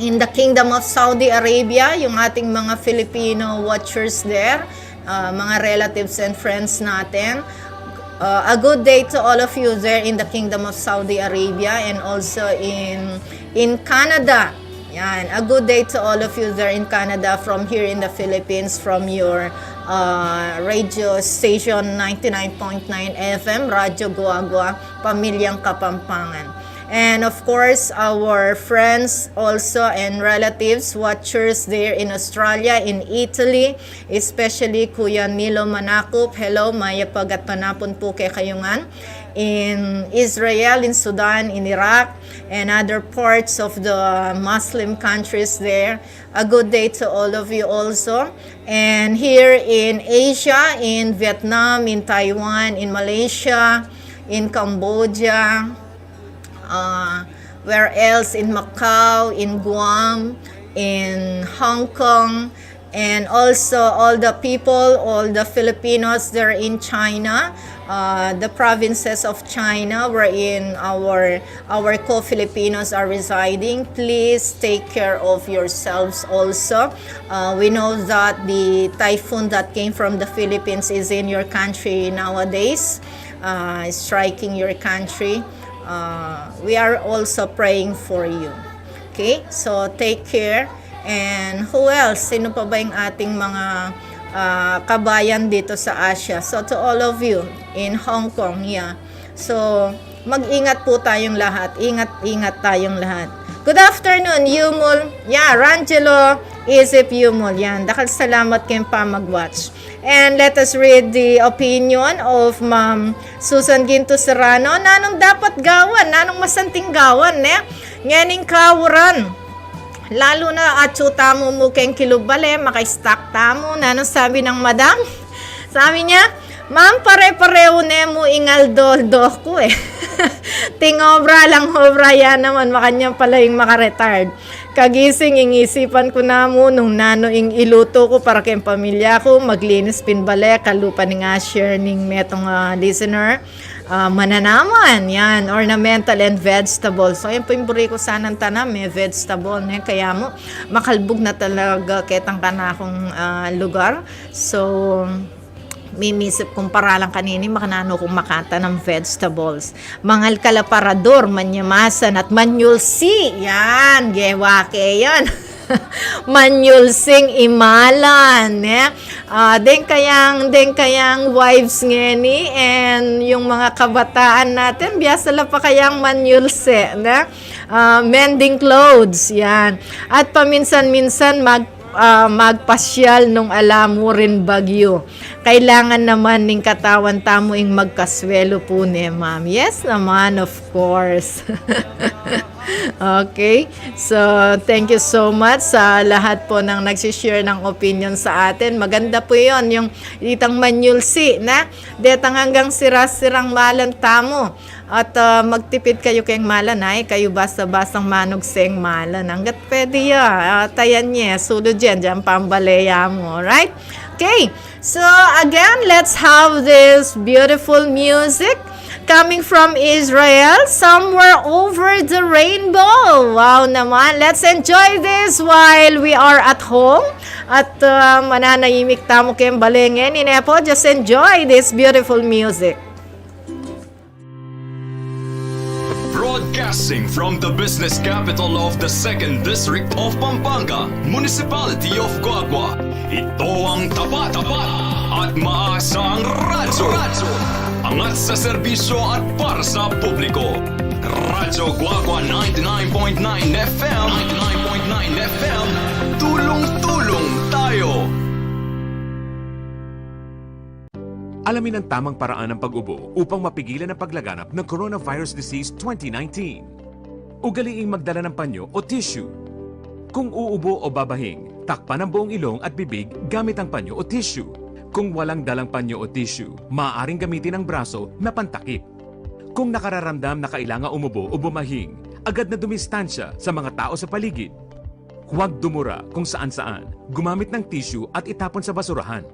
in the Kingdom of Saudi Arabia, yung ating mga Filipino watchers there, uh, mga relatives and friends natin. Uh, a good day to all of you there in the Kingdom of Saudi Arabia and also in in Canada. Yan. A good day to all of you there in Canada from here in the Philippines, from your uh, radio station ninety-nine point nine F M, Radyo Guagua, Pamilyang Kapampangan. And of course, our friends also and relatives, watchers there in Australia, in Italy, especially Kuya Milo Manakup. Hello, mayap a gatpanapun pu kekayu ngan. In Israel, in Sudan, in Iraq, and other parts of the Muslim countries there. A good day to all of you also. And here in Asia, in Vietnam, in Taiwan, in Malaysia, in Cambodia, uh, where else? In Macau, in Guam, in Hong Kong, and also all the people, all the Filipinos there in China, uh, the provinces of China wherein our our co-Filipinos are residing. Please take care of yourselves also. Uh, we know that the typhoon that came from the Philippines is in your country nowadays, uh, striking your country. Uh, we are also praying for you. Okay? So, take care. And who else? Sino pa ba yung ating mga, ah, kabayan dito sa Asia? So, to all of you in Hong Kong, yeah. So, mag-ingat po tayong lahat. Ingat, ingat tayong lahat. Good afternoon, Yumul. Yeah, Rangelo, Isip Yumul. Yan, dakal salamat keng pamag-watch. And let us read the opinion of Ma'am Susan Ginto Serrano. Nanung dapat gawan? Nanung masanting gawan, ne? Ngening kauran. Lalu na atyu tamu mu keng kilub bale, maka-stock tamu. Nanung sabi nang madam? Sabi niya, "Ma'am, pare-parehu ne mu ing aldo-aldo ku e." Ting obra lang obra, ya naman, makanyan pala ing maka-retired. Kagising, ing isipan ku namu nung nanu ing iluto ku para keng pamilya ku, maglinis pin bale, kalupa ning a-share ning metung, ah, listener. Ah, mananaman, yan, ornamental and vegetable. So, yan po ing buri ku sanang tanam, e, vegetable, ne? Kaya mu, makalbug na talaga ketang kanakung, ah, lugar. So, mimisip kung para lang kanini, makananu kung makatanam vegetables. Mangalkal a parador, manyamasan at manyulsi. Yan, gewa ke yan. Manyulsing imalan, ne? Ah, deng kayang, deng kayang wives ngeni, and yung mga kabataan natin, biasa la pa kayang manyulsi, ne? Ah, mending clothes, yan. At paminsan-minsan mag ah, magpasyal nung ala mu rin bagyu. Kailangan naman ning katawan tamu ing magkaswelu pu, ne, ma'am? Yes naman, of course. Okay. So, thank you so much sa lahat po ng nagsishare ng opinion sa atin. Maganda po yun, yung itang manyulsi, na detang anggang sira-sirang malan tamu. At, ah, magtipid kayu keng malan, ay kayu basta-bastang manugseng malan. Anggat pwede ya, ah, tayan ye, sulud yan, dyan pambaleya mu, alright? Okay, so again, let's have this beautiful music coming from Israel, Somewhere Over the Rainbow. Wow naman, let's enjoy this while we are at home. At, ah, mananahimik tamu keng bale ngeni, ne po, just enjoy this beautiful music. Broadcasting from the business capital of the second District of Pampanga, Municipality of Guagua, ito ang tapat, tapat at maasang radyo. Radyo. Angat sa serbisyo at para sa publiko. Radyo Guagua ninety-nine point nine F M. Ninety-nine point nine F M. Tulong Alamin ang tamang paraan ng pag-ubo upang mapigilan ang paglaganap ng coronavirus disease twenty nineteen. Ugaliing magdala ng panyo o tissue. Kung uubo o babahing, takpan ang buong ilong at bibig gamit ang panyo o tissue. Kung walang dalang panyo o tissue, maaaring gamitin ang braso na pantakip. Kung nakararamdam na kailangan umubo o bumahing, agad na dumistansya sa mga tao sa paligid. Huwag dumura kung saan-saan. Gumamit ng tissue at itapon sa basurahan.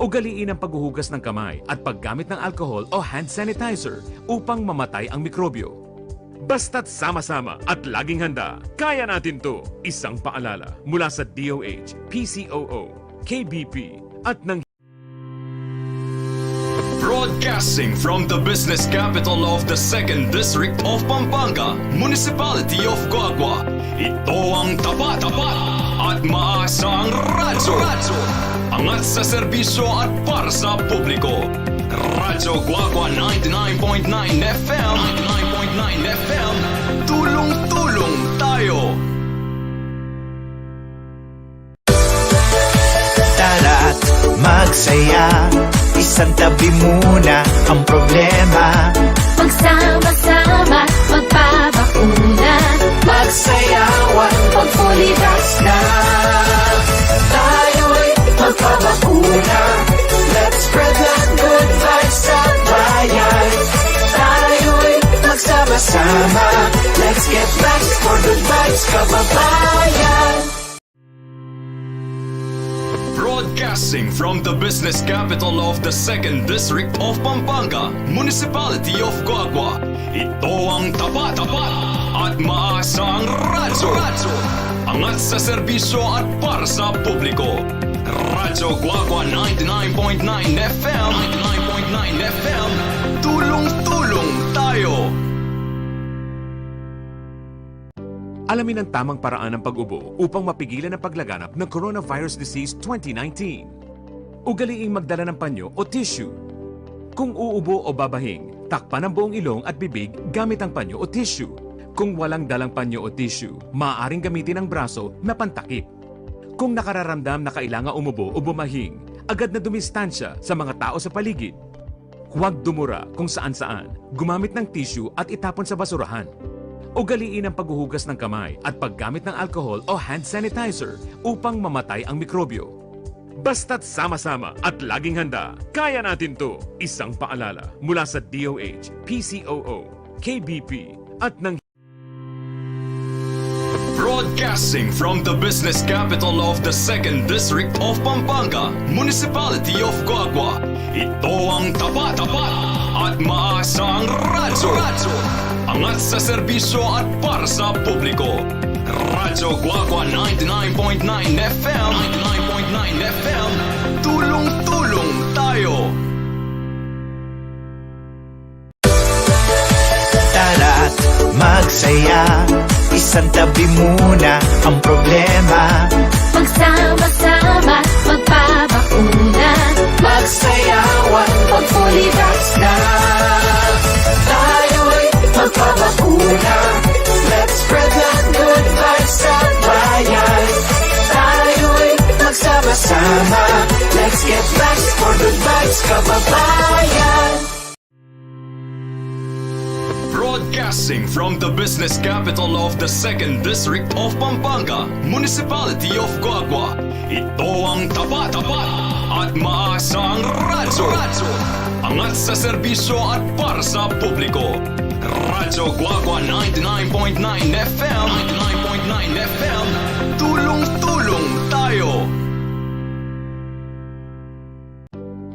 Ugaliin ang paghuhugas ng kamay at paggamit ng alcohol o hand sanitizer upang mamatay ang mikrobyo. Basta't sama-sama at laging handa, kaya natin 'to. Isang paalala mula sa D O H, P C O O, K B P, at ng Broadcasting from the business capital of the Second District of Pampanga, Municipality of Guagua, ito ang tapat, tapat at maasang radyo. Angat sa serbisyo at para sa publiko. Radyo Guagua ninety-nine point nine F M, ninety-nine point nine F M, tulong-tulong tayo. Tara't magsaya, isantabi muna ang problema. Magsama-sama, magpabakuna. Magsayawan, mag-fully vax na. Tayo'y magpabakuna. Let's spread the good vibes sa bayan. Tayo'y magsama-sama. Let's get vax for good vibes, kababayan. Broadcasting from the business capital of the Second District of Pampanga, Municipality of Guagua, ito ang tapat, tapat at maasang radyo. Angat sa serbisyo at para sa publiko. Radyo Guagua ninety-nine point nine F M, ninety-nine point nine F M, tulong-tulong tayo. Alamin ang tamang paraan ng pag-ubo upang mapigilan ang paglaganap ng coronavirus disease twenty nineteen. Ugaliing magdala ng panyo o tissue. Kung uubo o babahing, takpan ang buong ilong at bibig gamit ang panyo o tissue. Kung walang dalang panyo o tissue, maaaring gamitin ang braso na pantakip. Kung nakararamdam na kailangan umubo o bumahing, agad na dumistansya sa mga tao sa paligid. Huwag dumura kung saan-saan. Gumamit ng tissue at itapon sa basurahan. Ugaliin ang paghuhugas ng kamay at paggamit ng alcohol o hand sanitizer upang mamatay ang mikrobyo. Basta't sama-sama at laging handa, kaya natin 'to. Isang paalala mula sa D O H, P C O O, K B P, at ng Broadcasting from the business capital of the Second District of Pampanga, Municipality of Guagua, ito ang tapat, tapat at maasang radyo. Angat sa serbisyo at para sa publiko. Radyo Guagua ninety-nine point nine F M, ninety-nine point nine F M, tulong-tulong tayo. Tara't magsaya, isantabi muna ang problema. Magsama-sama, magpabakuna. Magsayawan, mag-fully vax na. Tayo'y magpabakuna. Let's spread the good vibes sa bayan. Tayo'y magsama-sama. Let's get vax for good vibes, kababayan. Broadcasting from the business capital of the Second District of Pampanga, Municipality of Guagua, ito ang tapat, tapat at maasang radyo. Angat sa serbisyo at para sa publiko. Radyo Guagua ninety-nine point nine F M, ninety-nine point nine F M, tulong-tulong tayo.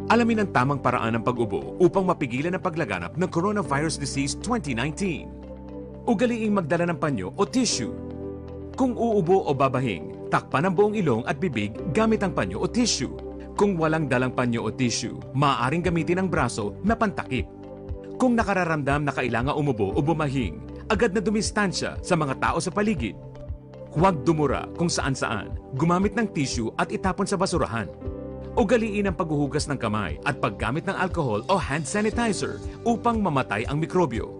Alamin ang tamang paraan ng pag-ubo upang mapigilan ang paglaganap ng coronavirus disease twenty nineteen. Ugaliing magdala ng panyo o tissue. Kung uubo o babahing, takpan ang buong ilong at bibig gamit ang panyo o tissue. Kung walang dalang panyo o tissue, maaaring gamitin ang braso na pantakip. Kung nakararamdam na kailangan umubo o bumahing, agad na dumistansya sa mga tao sa paligid. Huwag dumura kung saan-saan. Gumamit ng tissue at itapon sa basurahan. Ugaliin ang paghuhugas ng kamay at paggamit ng alcohol o hand sanitizer upang mamatay ang mikrobyo.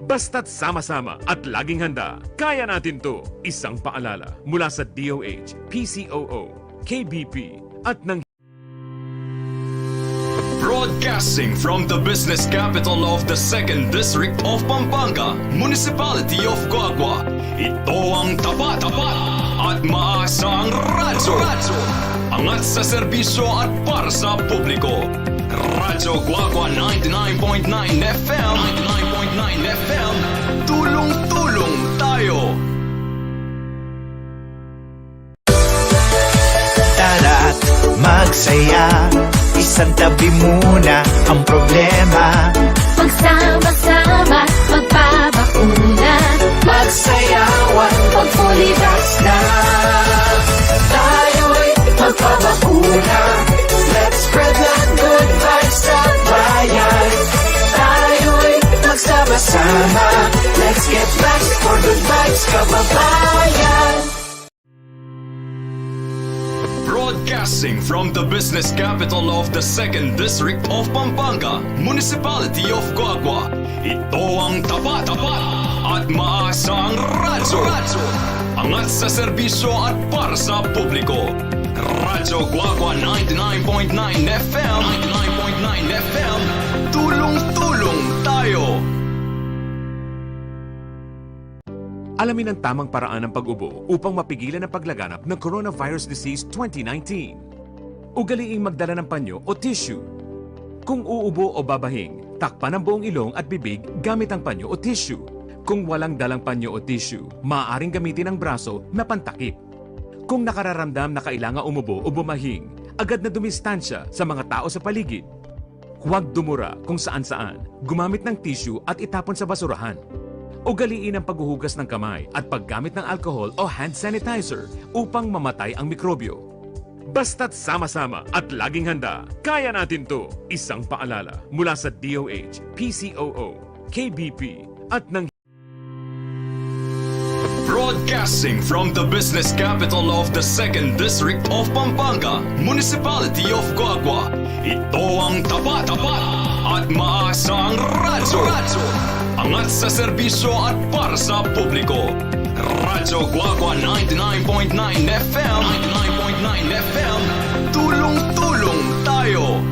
Basta't sama-sama at laging handa, kaya natin 'to. Isang paalala mula sa D O H, P C O O, K B P, at ng Broadcasting from the business capital of the second District of Pampanga, Municipality of Guagua, ito ang tapat, tapat at maasang radyo. Radyo. Angat sa serbisyo at para sa publiko. Radyo Guagua ninety-nine point nine F M. Ninety-nine point nine F M. Tulong-tulong tayo. Tara't magsaya, isantabi muna ang problema. Magsama-sama, magpabakuna. Magsayawan, pag fully vax na. Tayo'y magpabakuna. Let's spread the good vibes sa bayan. Tayo'y magsama-sama. Let's get vax for good vibes, kababayan. Broadcasting from the business capital of the second District of Pampanga, Municipality of Guagua, ito ang tapat, tapat at maasang radyo. Radyo. Angat sa serbisyo at para sa publiko. Radyo Guagua ninety-nine point nine F M. Ninety-nine point nine F M. Tulong-tulong tayo. Alamin ang tamang paraan ng pag-ubo upang mapigilan ang paglaganap ng coronavirus disease twenty nineteen. Ugaliing magdala ng panyo o tissue. Kung uubo o babahing, takpan ang buong ilong at bibig gamit ang panyo o tissue. Kung walang dalang panyo o tissue, maaaring gamitin ang braso na pantakip. Kung nakararamdam na kailangan umubo o bumahing, agad na dumistansya sa mga tao sa paligid. Huwag dumura kung saan-saan. Gumamit ng tissue at itapon sa basurahan. Ugaliin ang paghuhugas ng kamay at paggamit ng alcohol o hand sanitizer upang mamatay ang mikrobyo. Basta't sama-sama at laging handa, kaya natin 'to. Isang paalala mula sa D O H, P C O O, K B P, at ng Broadcasting from the business capital of the second District of Pampanga, Municipality of Guagua, ito ang tapat, tapat at maasang radyo. Radyo. Angat sa serbisyo at para sa publiko. Radyo Guagua ninety-nine point nine F M. Ninety-nine point nine F M. Tulong-tulong tayo.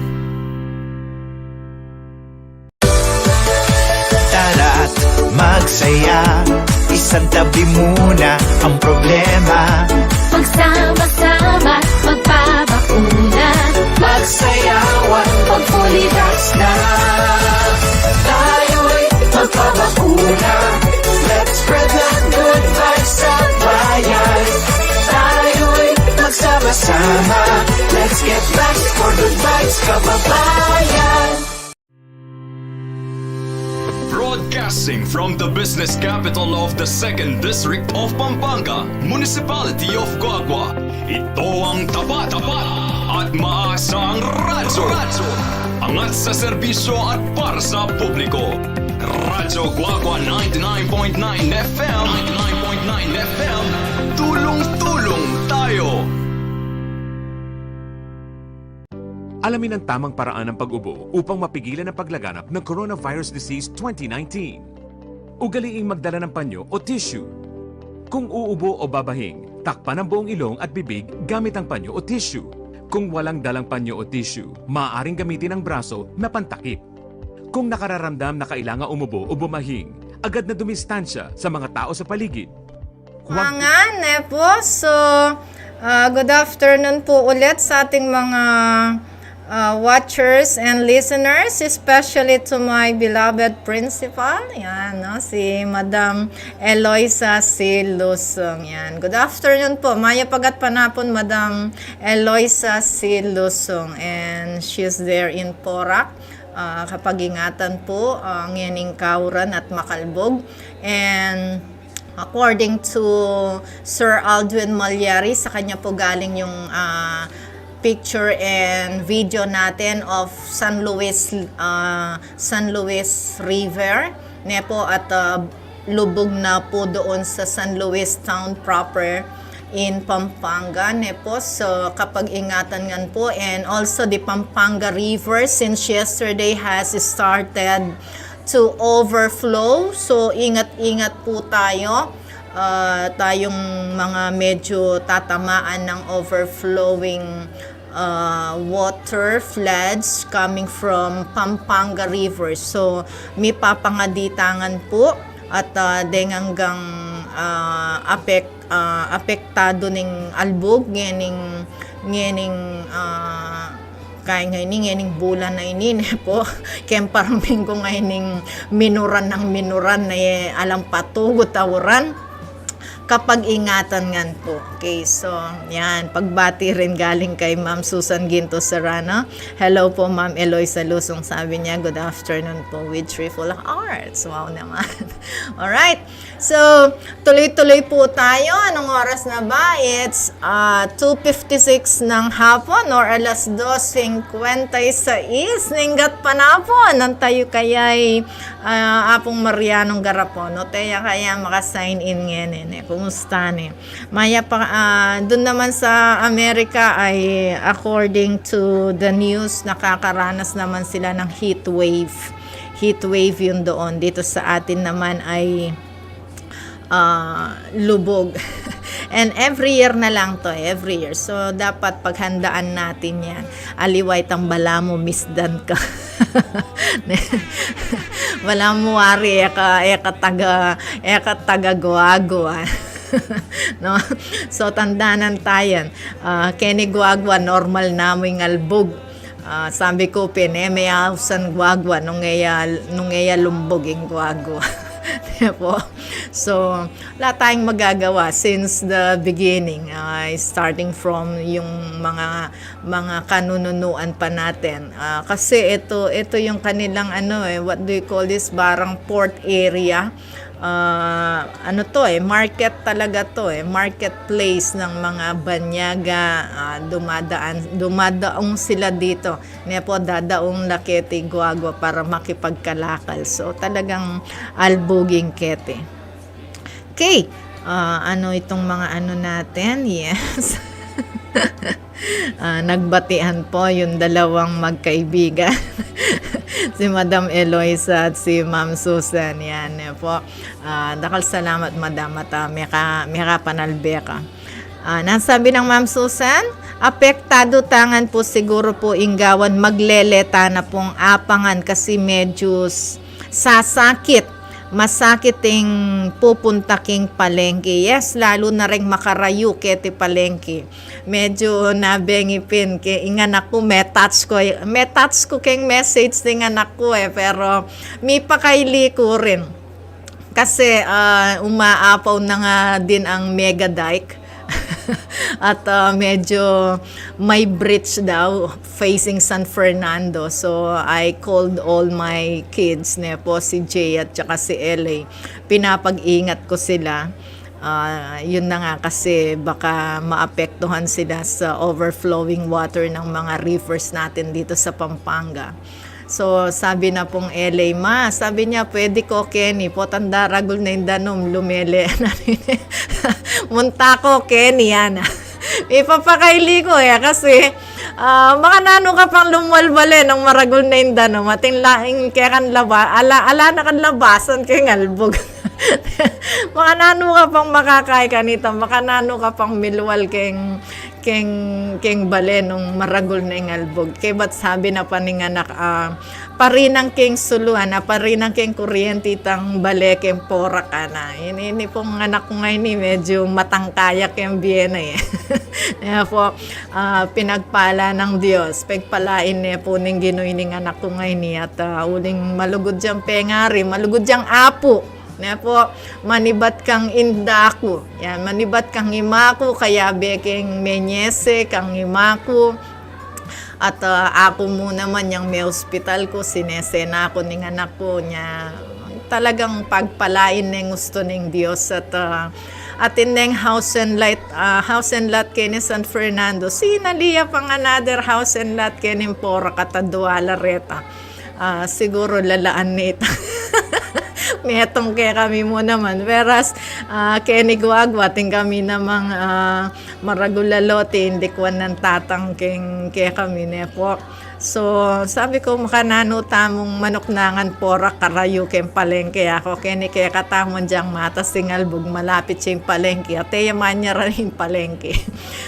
Tara't magsaya, isantabi muna ang problema. Magsama-sama, magpabakuna. Magsayawan, pag fully vax na. Tayo'y magpabakuna. Let's spread the good vibes sa bayan. Tayo'y magsama-sama. Let's get vax for good vibes, kababayan. Broadcasting from the business capital of the second District of Pampanga, Municipality of Guagua, ito ang tapat, tapat at maasang radyo. Angat sa serbisyo at para sa publiko. Radyo Guagua ninety-nine point nine F M. Ninety-nine point nine F M. Tulong-tulong tayo. Alamin ang tamang paraan ng pag-ubo upang mapigilan ang paglaganap ng coronavirus disease twenty nineteen. Ugaliing magdala ng panyo o tissue. Kung uubo o babahing, takpan ang buong ilong at bibig gamit ang panyo o tissue. Kung walang dalang panyo o tissue, maaaring gamitin ang braso na pantakip. Kung nakararamdam na kailangan umubo o bumahing, agad na dumistansya sa mga tao sa paligid. Huwag Mga ne po, so, ah, good afternoon po ulit sa ating mga, ah, watchers and listeners, especially to my beloved principal, yan, no, si Madam Eloisa C. Lusong. Yan. Good afternoon po. Mayap a gatpanapun panapun, Madam Eloisa C. Lusong, and she's there in Porac. Ah, kapag-ingatan po, ah, ngening kauran at makalbug. And according to Sir Aldwin Malyari, sa kanya po galing yung, ah, picture and video natin of San Luis, ah, San Luis River, ne po, at, ah, lubog na po doon sa San Luis Town proper in Pampanga, ne po. So, kapag-ingatan ngan po. And also the Pampanga River, since yesterday, has started to overflow. So, ingat-ingat po tayo. Ah, tayong mga medyo tatamaan ng overflowing, uh, water floods coming from Pampanga River. So, mipapangadi tangan pu at, uh, deng anggang, uh, apek-, uh, apektadu ning albug, ngening, ngening, uh, kaya ngeni, ngening bulan a ini, ne pu, keng parminggu ngening minuran nang minuran, ne alang patugut a uran. Kapag-ingatan ngan pu. Okay, so, yan. Pagbati rin galing kay Ma'am Susan Ginto Serrano. Hello po, Ma'am Eloisa Lusong, sabi niya. Good afternoon po with cheerful hearts. Wow naman. Alright. So, tuloy-tuloy po tayo. Anong oras na ba? It's, uh, two fifty-six ng hapon or alas dos singkwenta y seis. Ninggat pa na po. Nang tayo kaya'y Ah, Apung Marianong Garapon, o teya kaya maka-sign in ngeni, ne? Kumusta ne? Maya pa, ah, dun naman sa Amerika ay, according to the news, nakakaranas naman sila ng heat wave. Heat wave yun doon. Dito sa atin naman ay, ah, lubog. And every year na lang to, every year. So, dapat paghandaan natin yan. Aliwa itang balamu, misdan ka. Balamu wari, e ka, e ka taga, e ka taga Guagua. No? So, tandanan tayan. Ah, keni Guagua, normal na mu ing albug. Ah, sabi ku pin, e me ausan Guagua, nung e ya, nung e ya lumbug ing Guagua. Di ba? So, wala tayong magagawa since the beginning, ah, starting from yung mga, mga kanununuan pa natin. Ah, kasi ito, ito yung kanilang ano eh, what do you call this? Parang port area. Ah, ano to eh, market talaga to eh, marketplace ng mga banyaga, ah, dumadaan, dumadaong sila dito. Ne po, dadaong la keti Guagua para makipagkalakal. So, talagang albuging keti. Okay, ah, ano itong mga ano natin? Yes. Ah, nagbatian po yung dalawang magkaibigan. Si Madam Eloisa at si Ma'am Susan. Yan, yan po. Ah, dakal salamat, Madam, at, ah, meka, meka panalbe ka. Ah, nasabi ng Ma'am Susan, apektadu tangan po siguro po ing gawan, magleleta na pong apangan kasi medyo s-, sasakit. Masakit ing pupunta king palengke. Yes, lalo na ring makarayu keti palengke. Medyo nabengi pin ke ing anak ku, me-touch ku, me-touch ku keng message ning anak ku eh, pero mipakaili ku rin. Kasi, ah, umaapaw na nga din ang Mega Dike. At, ah, medyo may bridge daw facing San Fernando. So, I called all my kids, ne po, si Jay at saka si L A. Pinapag-ingat ko sila. Ah, yun na nga kasi baka maapektuhan sila sa overflowing water ng mga rivers natin dito sa Pampanga. So, sabi na pong L A, "Ma," sabi niya, "pwede ko keni, potang daragul na ing danum, lumele na rin." Munta ko keni, yan. Ipapakaili ko eh, kasi, ah, baka nanu ka pang lumwal bale nung maragul na ing danum, atin la, ing kekan laba-, ala, ala na kan labasan keng albug. Baka nanu ka pang makakai kanita, baka nanu ka pang milwal keng, keng, keng bale nung maragul na ing albug. Kaybat sabi na pa ning anak, ah, "Parinang keng suluan, ah, parinang keng kuryente itang bale keng porak," ana. Ini, ini pong anak ku ngeni, medyo matangkaya keng bie na eh. Kaya po, ah, pinagpala ng Diyos, pagpalain ne po ning Ginu ining anak ku ngeni at, ah, uling malugud yang pengari, malugud yang apu. Ne po, manibat kang inda ku. Yan, manibat kang ima ku, kayabe keng menyese kang ima ku. At, ah, aku mu naman yang me-ospital ku, sinese na ku ning anak ku, nya talagang pagpalain neng gusto ning Dios at, ah, atin neng house and lot, ah, house and lot keni San Fernando. Sinali ya pang another house and lot keni porak at adua la reta. Ah, siguro lalaan nita. Metung kekami mu naman. Whereas, ah, keni Guagua, atin kami namang, ah, maragul a lote, ing dikwan nang tatang keng kekami, ne po. So, sabi ku, makananu tamung manuknangan porak karayu keng palengke? Aku keni kekatamung dyang matas ing albug, malapit ya ing palengke, at e ya manyaran ing palengke.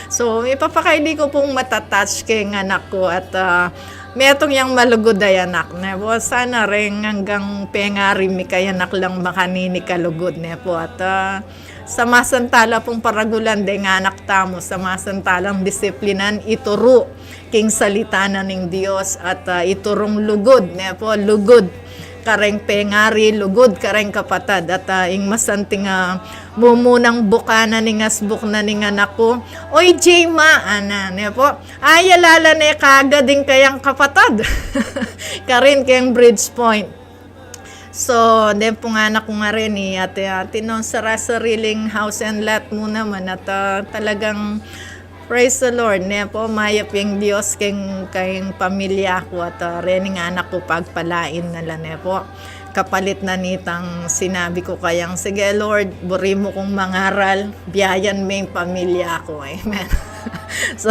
So, ipapakaili ku pung matatouch keng anak ku at, ah, metung yang malugud a anak, ne po. Sana reng anggang pengari mi kaya anak lang makanini kalugud, ne po. At, ah, samasantala pung paragulan deng anak tamu, samasantalang disiplinan, ituru king salita na ning Dios at, ah, iturung lugud, ne po, lugud kareng pengari, lugud kareng kapatad, at, ah, ing masanting, ah, mumunang bukanan ning asbuk na ning anak ku. "Oy, Jema," ana, ne po. Ay, alala ne kagad ing kayang kapatad. Karin keng Bridge Point. So, den pung anak ku ngeni, at, ah, atin nong sara-sariling house and lot mu naman, at, ah, talagang praise the Lord, ne po, mayap ing Dios keng, keng pamilya ku, at, ah, rening anak ku pagpalain na la, ne po. Kapalit na nitang sinabi ku kayang, "Sige, Lord, buri mu kung mangaral, biayan me ing pamilya ku." Amen. So,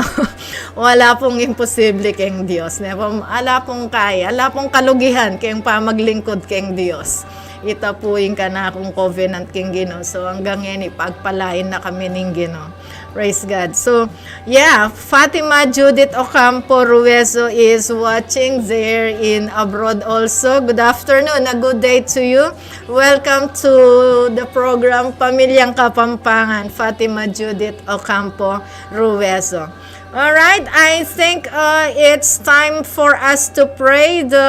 wala pung imposible keng Dios, ne po? Ala pung kaya, ala pung kalugihan keng pamaglingkud keng Dios. Ita pu ing kanakung covenant keng Ginu. So, anggang ngeni, pagpalain na kami ning Ginu. Praise God. So, yeah, Fatima Judith Ocampo Ruezo is watching there in abroad also. Good afternoon, a good day to you. Welcome to the program, Pamilyang Kapampangan, Fatima Judith Ocampo Ruezo. All right, I think, uh, it's time for us to pray the,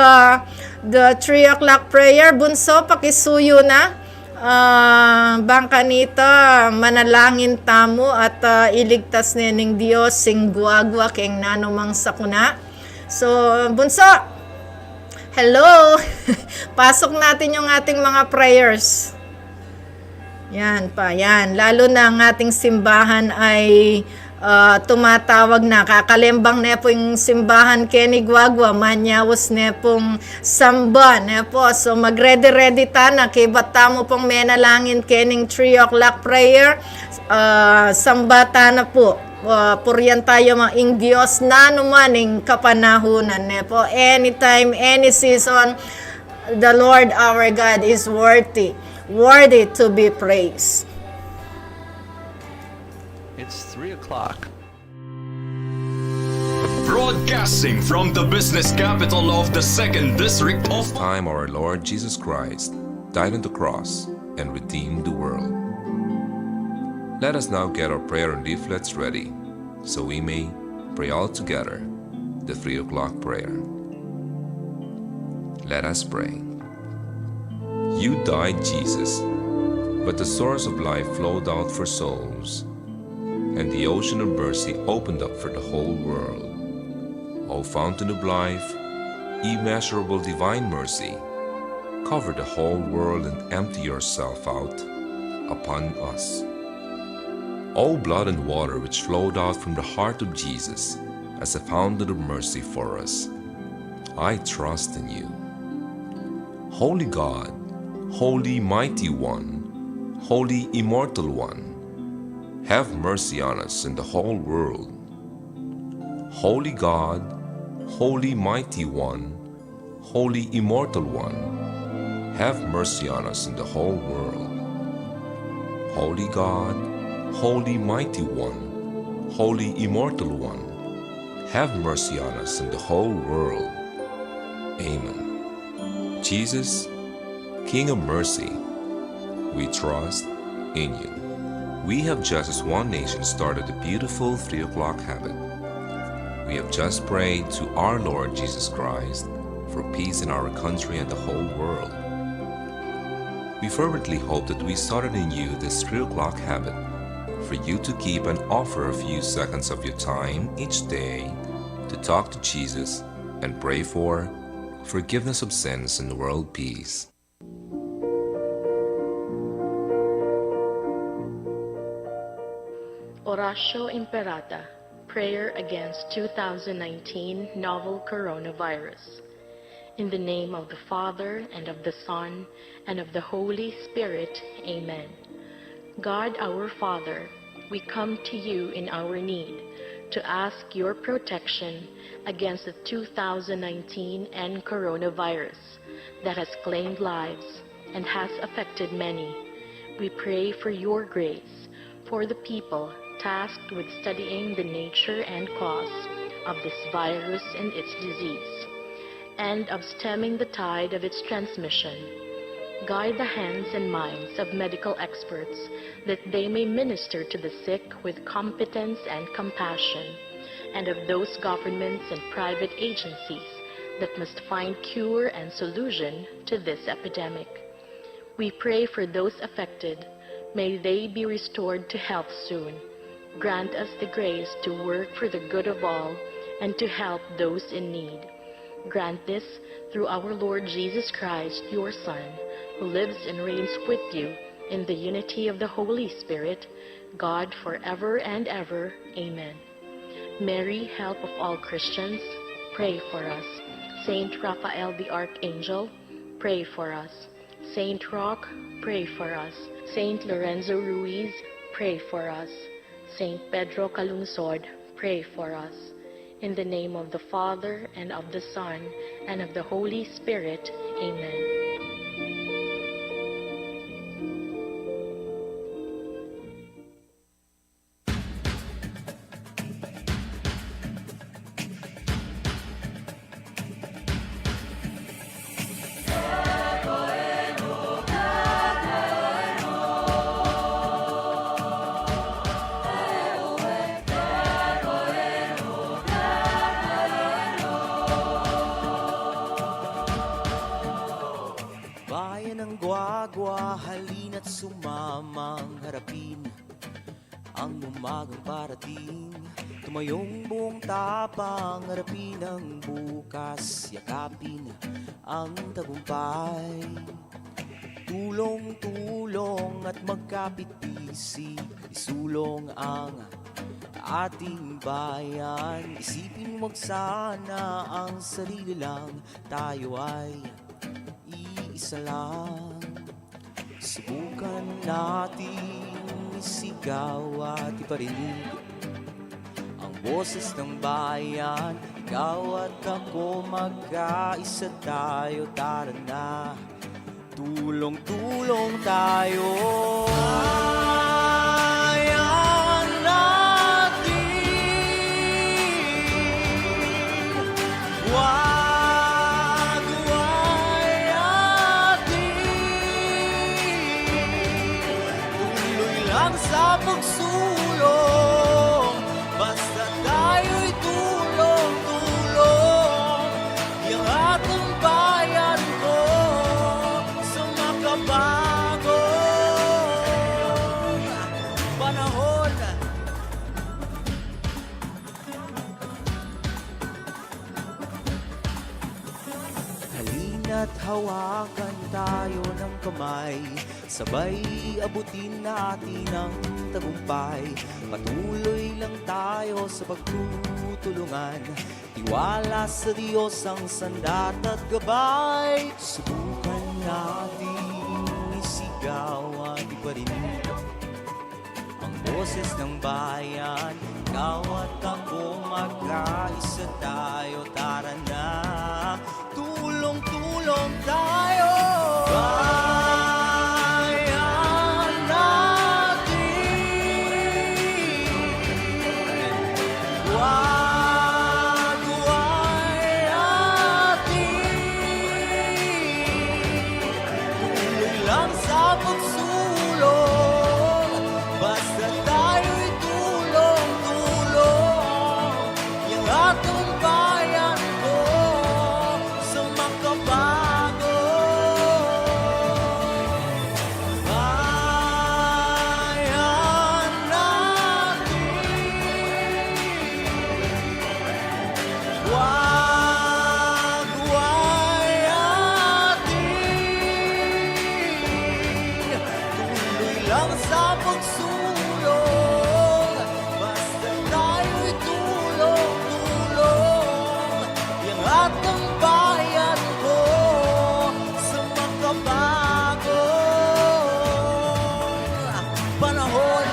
the three o'clock prayer. Bunso, pakisuyu na. Ah, bang kanita, manalangin tamu at, ah, iligtas ne ning Dios ing guagua keng nanumang sakuna. So, Bunso, hello! Pasok natin yung ating mga prayers. Yan pa, yan. Lalo na ang ating simbahan ay, ah, tumatawag na. Kakalembang ne pu ing simbahan keni guagua, manyaus ne pung samba, ne po. So, mag-ready-ready tana, kaybat tamu pung menalangin kening three o'clock prayer. Ah, samba tana pu. Ah, purian taya ma ing Dios nanu man ing kapanahunan, ne po. Anytime, any season, the Lord our God is worthy, worthy to be praised. It's three o'clock. Broadcasting from the business capital of the second district of Time our Lord Jesus Christ died on the cross and redeemed the world. Let us now get our prayer and leaflets ready, so we may pray all together the three o'clock prayer. Let us pray. You died, Jesus, but the source of life flowed out for souls, and the ocean of mercy opened up for the whole world. O fountain of life, immeasurable divine mercy, cover the whole world and empty yourself out upon us. O blood and water which flowed out from the heart of Jesus as a fountain of mercy for us, I trust in you. Holy God, Holy Mighty One, Holy Immortal One, have mercy on us and the whole world. Holy God, Holy Mighty One, Holy Immortal One, have mercy on us and the whole world. Holy God, Holy Mighty One, Holy Immortal One, have mercy on us and the whole world. Amen. Jesus, King of mercy, we trust in you. We have just as One Nation started a beautiful three o'clock habit. We have just prayed to our Lord Jesus Christ for peace in our country and the whole world. We fervently hope that we started in you this three o'clock habit, for you to keep and offer a few seconds of your time each day to talk to Jesus and pray for forgiveness of sins and world peace. Oratio Imperata, prayer against two thousand nineteen novel coronavirus. In the name of the Father, and of the Son, and of the Holy Spirit, amen. God our Father, we come to you in our need. to ask your protection against the two thousand nineteen N coronavirus that has claimed lives and has affected many. We pray for your grace for the people tasked with studying the nature and cause of this virus and its disease, and of stemming the tide of its transmission. Guide the hands and minds of medical experts that they may minister to the sick with competence and compassion, and of those governments and private agencies that must find cure and solution to this epidemic. We pray for those affected. May they be restored to health soon. Grant us the grace to work for the good of all and to help those in need. Grant this through our Lord Jesus Christ, your Son, who lives and reigns with you in the unity of the Holy Spirit, God, forever and ever. Amen. Mary, help of all Christians, pray for us. Saint Raphael the Archangel, pray for us. Saint Roch, pray for us. Saint Lorenzo Ruiz, pray for us. Saint Pedro Calungsod, pray for us. In the name of the Father, and of the Son, and of the Holy Spirit. Amen. Bayan ng Guagua, halina't sumamang harapin ang umagang parating. Tumayong buong tapang, harapin ang bukas, yakapin ang tagumpay. Tulong-tulong at magkapit-bisig, isulong ang ating bayan. Isipin wag sana ang sarili lang, tayo ay iisa lang. Subukan nating isigaw at iparinig ang boses ng bayan. Ikaw at ako, magkaisa tayo, tara na. Tulong-tulong tayo. Bayan natin. Wag, wag atin. Tuloy lang sa pagsulong, basta tayo'y tulong-tulong. Yang ating bayan ko sa makabago panahon. Halina't hawakan tayo ng kamay, sabay abutin natin ang tagumpay. Patuloy lang tayo sa pagtutulungan, tiwala sa Diyos ang sandat at gabay. Subukan natin isigaw at iparinig ang boses ng bayan. Ikaw at ako, magkaisa tayo, tara na. Tulong-tulong tayo. Bayan natin. Wag, wag atin. Tuloy lang sa pagsulong, basta tayo'y tulong-tulong. Yang ating bayan ko sa makabago. Bayan natin. Wag, wag atin. Tuloy lang sa pagsulong, basta tayo'y tulong-tulong. Yang ating bayan ko sa makabagong panahon.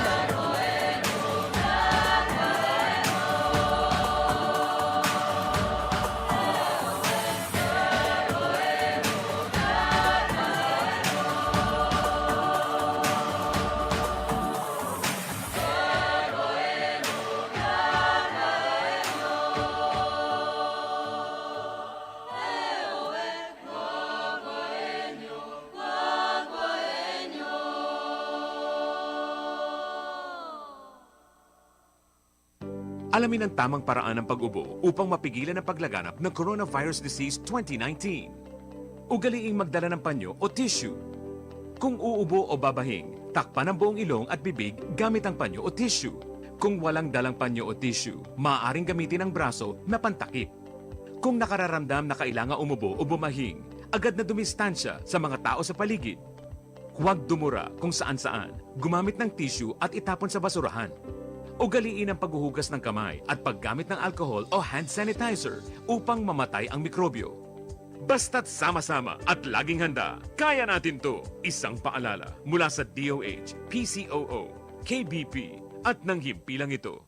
Alamin ang tamang paraan ng pag-ubo upang mapigilan ang paglaganap ng coronavirus disease twenty nineteen. Ugaliing magdala ng panyo o tissue. Kung uubo o babahing, takpan ang buong ilong at bibig gamit ang panyo o tissue. Kung walang dalang panyo o tissue, maaaring gamitin ang braso na pantakip. Kung nakararamdam na kailangan umubo o bumahing, agad na dumistansya sa mga tao sa paligid. Huwag dumura kung saan-saan, gumamit ng tissue at itapon sa basurahan. Ugaliin ang paghuhugas ng kamay at paggamit ng alcohol o hand sanitizer upang mamatay ang mikrobyo. Basta't sama-sama at laging handa, kaya natin 'to. Isang paalala mula sa D O H, P C O O, K B P, at ng himpilang ito.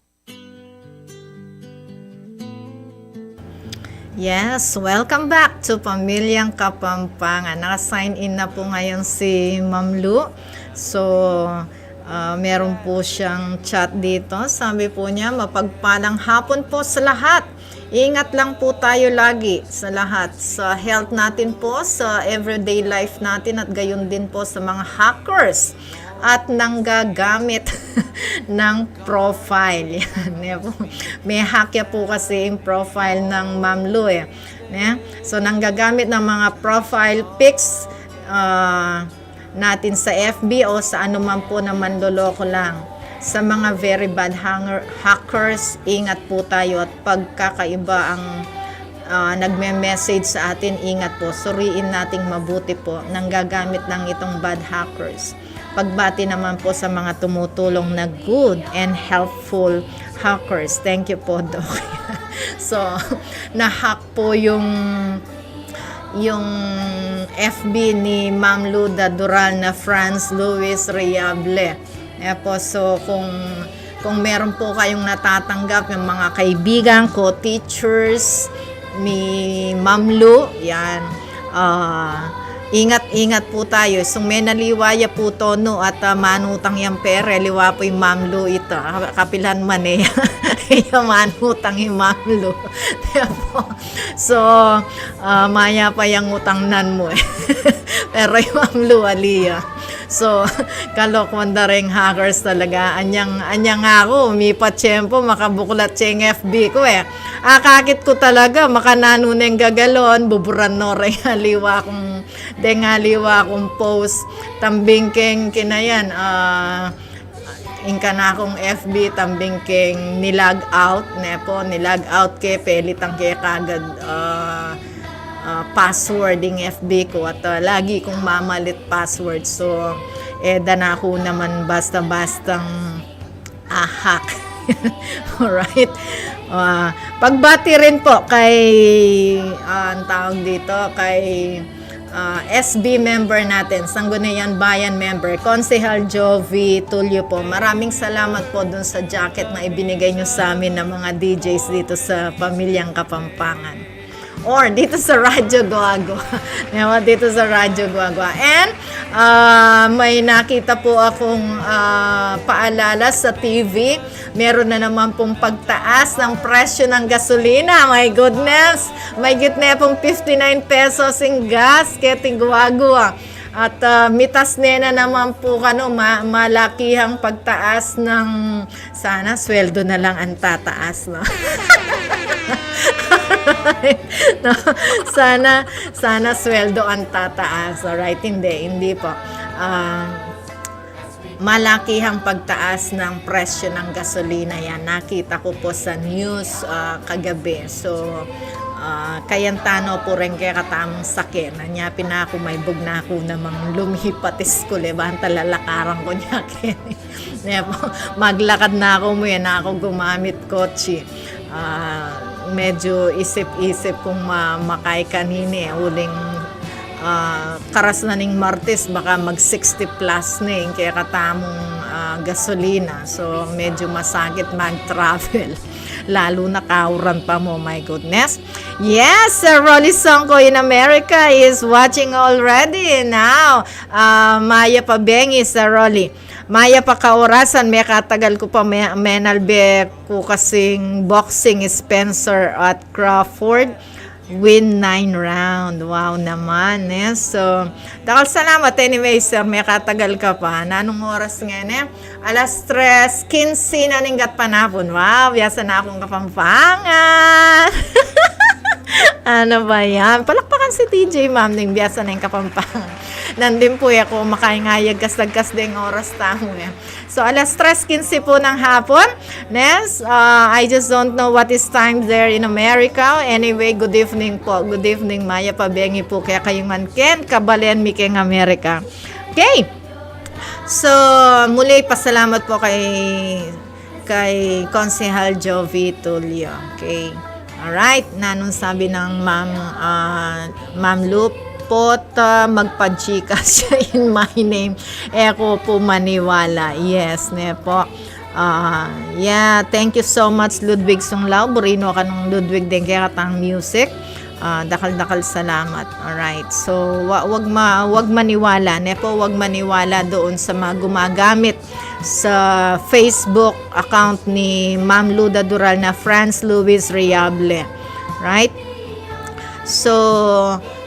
Yes, welcome back to Pamilyang Kapampangan. Naka-sign in na po ngayon si Ma'am Lu. So, ah, meron po siyang chat dito. Sabi po niya, "Mapagpalang hapon po sa lahat. Ingat lang po tayo lagi sa lahat. Sa health natin po, sa everyday life natin, at gayon din po sa mga hackers at nanggagamit ng profile." Yan, ne po. May hack ya po kasi yung profile ng Ma'am Lu eh. Ne? So, nanggagamit ng mga profile pics ah, natin sa F B o sa anuman po na manloloko lang. Sa mga very bad hanger, hackers, ingat po tayo at pagkakaiba ang ah, nagme-message sa atin, ingat po. Suriin nating mabuti po nang gagamit ng itong bad hackers. Pagbati naman po sa mga tumutulong na good and helpful hackers. Thank you po, Doc. So, na-hack po yung yung F B ni Ma'am Luda Dural na Franz Louis Reable. Ayan po, so kung kung meron po kayong natatanggap, yung mga kaibigan, co-teachers ni Ma'am Lu, yan. Ah, ingat-ingat po tayo. Sung menaliwa ya po tono at ah, manutang yang pere, liwa po yung Ma'am Lu ito. Ah, kapilan man eh. Yung manutang yung Ma'am Lu. Ayan po. So, ah, maya pa yang utang nan mu eh. Pero yung Ma'am Lu, ali ya. So, kalokohan da reng hackers talaga. Anyang, anyang aku, mipatsyempo, makabuklat siyang F B ku eh. Akakit ku talaga, makananu neng gagalon, buburan no reng aliwa kung, deng aliwa kung post. Tambing keng kinayan, ah, ing kanakung F B, tambing keng ni-log out, ne po, ni-log out ke, pelitang ke kagad, ah, ah, password ing F B ku at ah, lagi kung mamalit password. So, eh, da na ku naman basta-bastang a-hack. Alright? Ah, pagbati rin po kay, ah, ang tawag dito, kay ah, S B member natin, Sangguniang Bayan member, Konsehal Jovi Tulio po. Maraming salamat po dun sa jacket na ibinigay nyo sa amin ng mga D Js dito sa Pamilyang Kapampangan. Or dito sa Radyo Guagua. Diba? Dito sa Radyo Guagua. And ah, may nakita po akong ah, paalala sa T V. Meron na naman pong pagtaas ng presyo ng gasolina. My goodness! May gitne pong fifty-nine pesos ing gas, keti Guagua. At ah, mitas ne na naman po kano, ma- malakihang pagtaas ng, sana sweldo na lang ang tataas, no? No? Sana, sana sweldo ang tataas. Alright, hindi, hindi po. Ah, malakihang pagtaas ng presyo ng gasolina yan. Nakita ko po sa news ah, kagabi. So, ah, kayang tano po rin kaya katamang sake. Nanya pinaku may bugnaku namang lumipat school eh. Banta lalakaran ko niya kini. Kaya po, maglakad na ako, muya na ako gumamit kotse. Ah, medyo isip-isip kung ma- makay kanini eh. Uling ah, karas na ning Martes, baka mag sixty plus na ing kekatamung ah, gasolina. So, medyo masakit mag-travel. Lalo na kauran pa mo, my goodness. Yes, Sir Rolly Songko in America is watching already now. Ah, maya pa bengi, Sir Rolly. Maya pa kaurasan, mekatagal ku pa me- menalbe ku kasing boxing Spencer at Crawford. win nine round. Wow naman, eh. So, dakal salamat. Anyway, sir, mekatagal ka pa. Nanung oras ngeni? Alas tres kinse na ning gatpanapun. Wow, biasa na kung Kapampangan. Ano ba yan? Palakpakan si T J, ma'am, ning biasa na ing Kapampangan. Nandin pu ya ku makaingayag kas dagkas deng oras tamu, eh. So, alas tres kinse pu ng hapon. Yes, uh, I just don't know what is time there in America. Anyway, good evening po. Good evening, mayap a bengi pu kekayu ngan ken kabalen mi keng America. Okay. So, muli, pasalamat po kay, kay Konsehal Jovi Tulio. Okay. Alright, nanung sabi ng Ma'am, ah, Ma'am Lou, "Pota, magpa-Gcash siya in my name." E ku pu maniwala. Yes, ne po. Ah, yeah, thank you so much, Ludwig Sunglao. Buri no kanung Ludwig deng kekatang music. Ah, dakal-dakal salamat. Alright. So, wa-, wag ma-, wag maniwala, ne po, wag maniwala doon sa mga gumagamit sa Facebook account ni Ma'am Luda Dural na Franz Louis Reable. Right? So,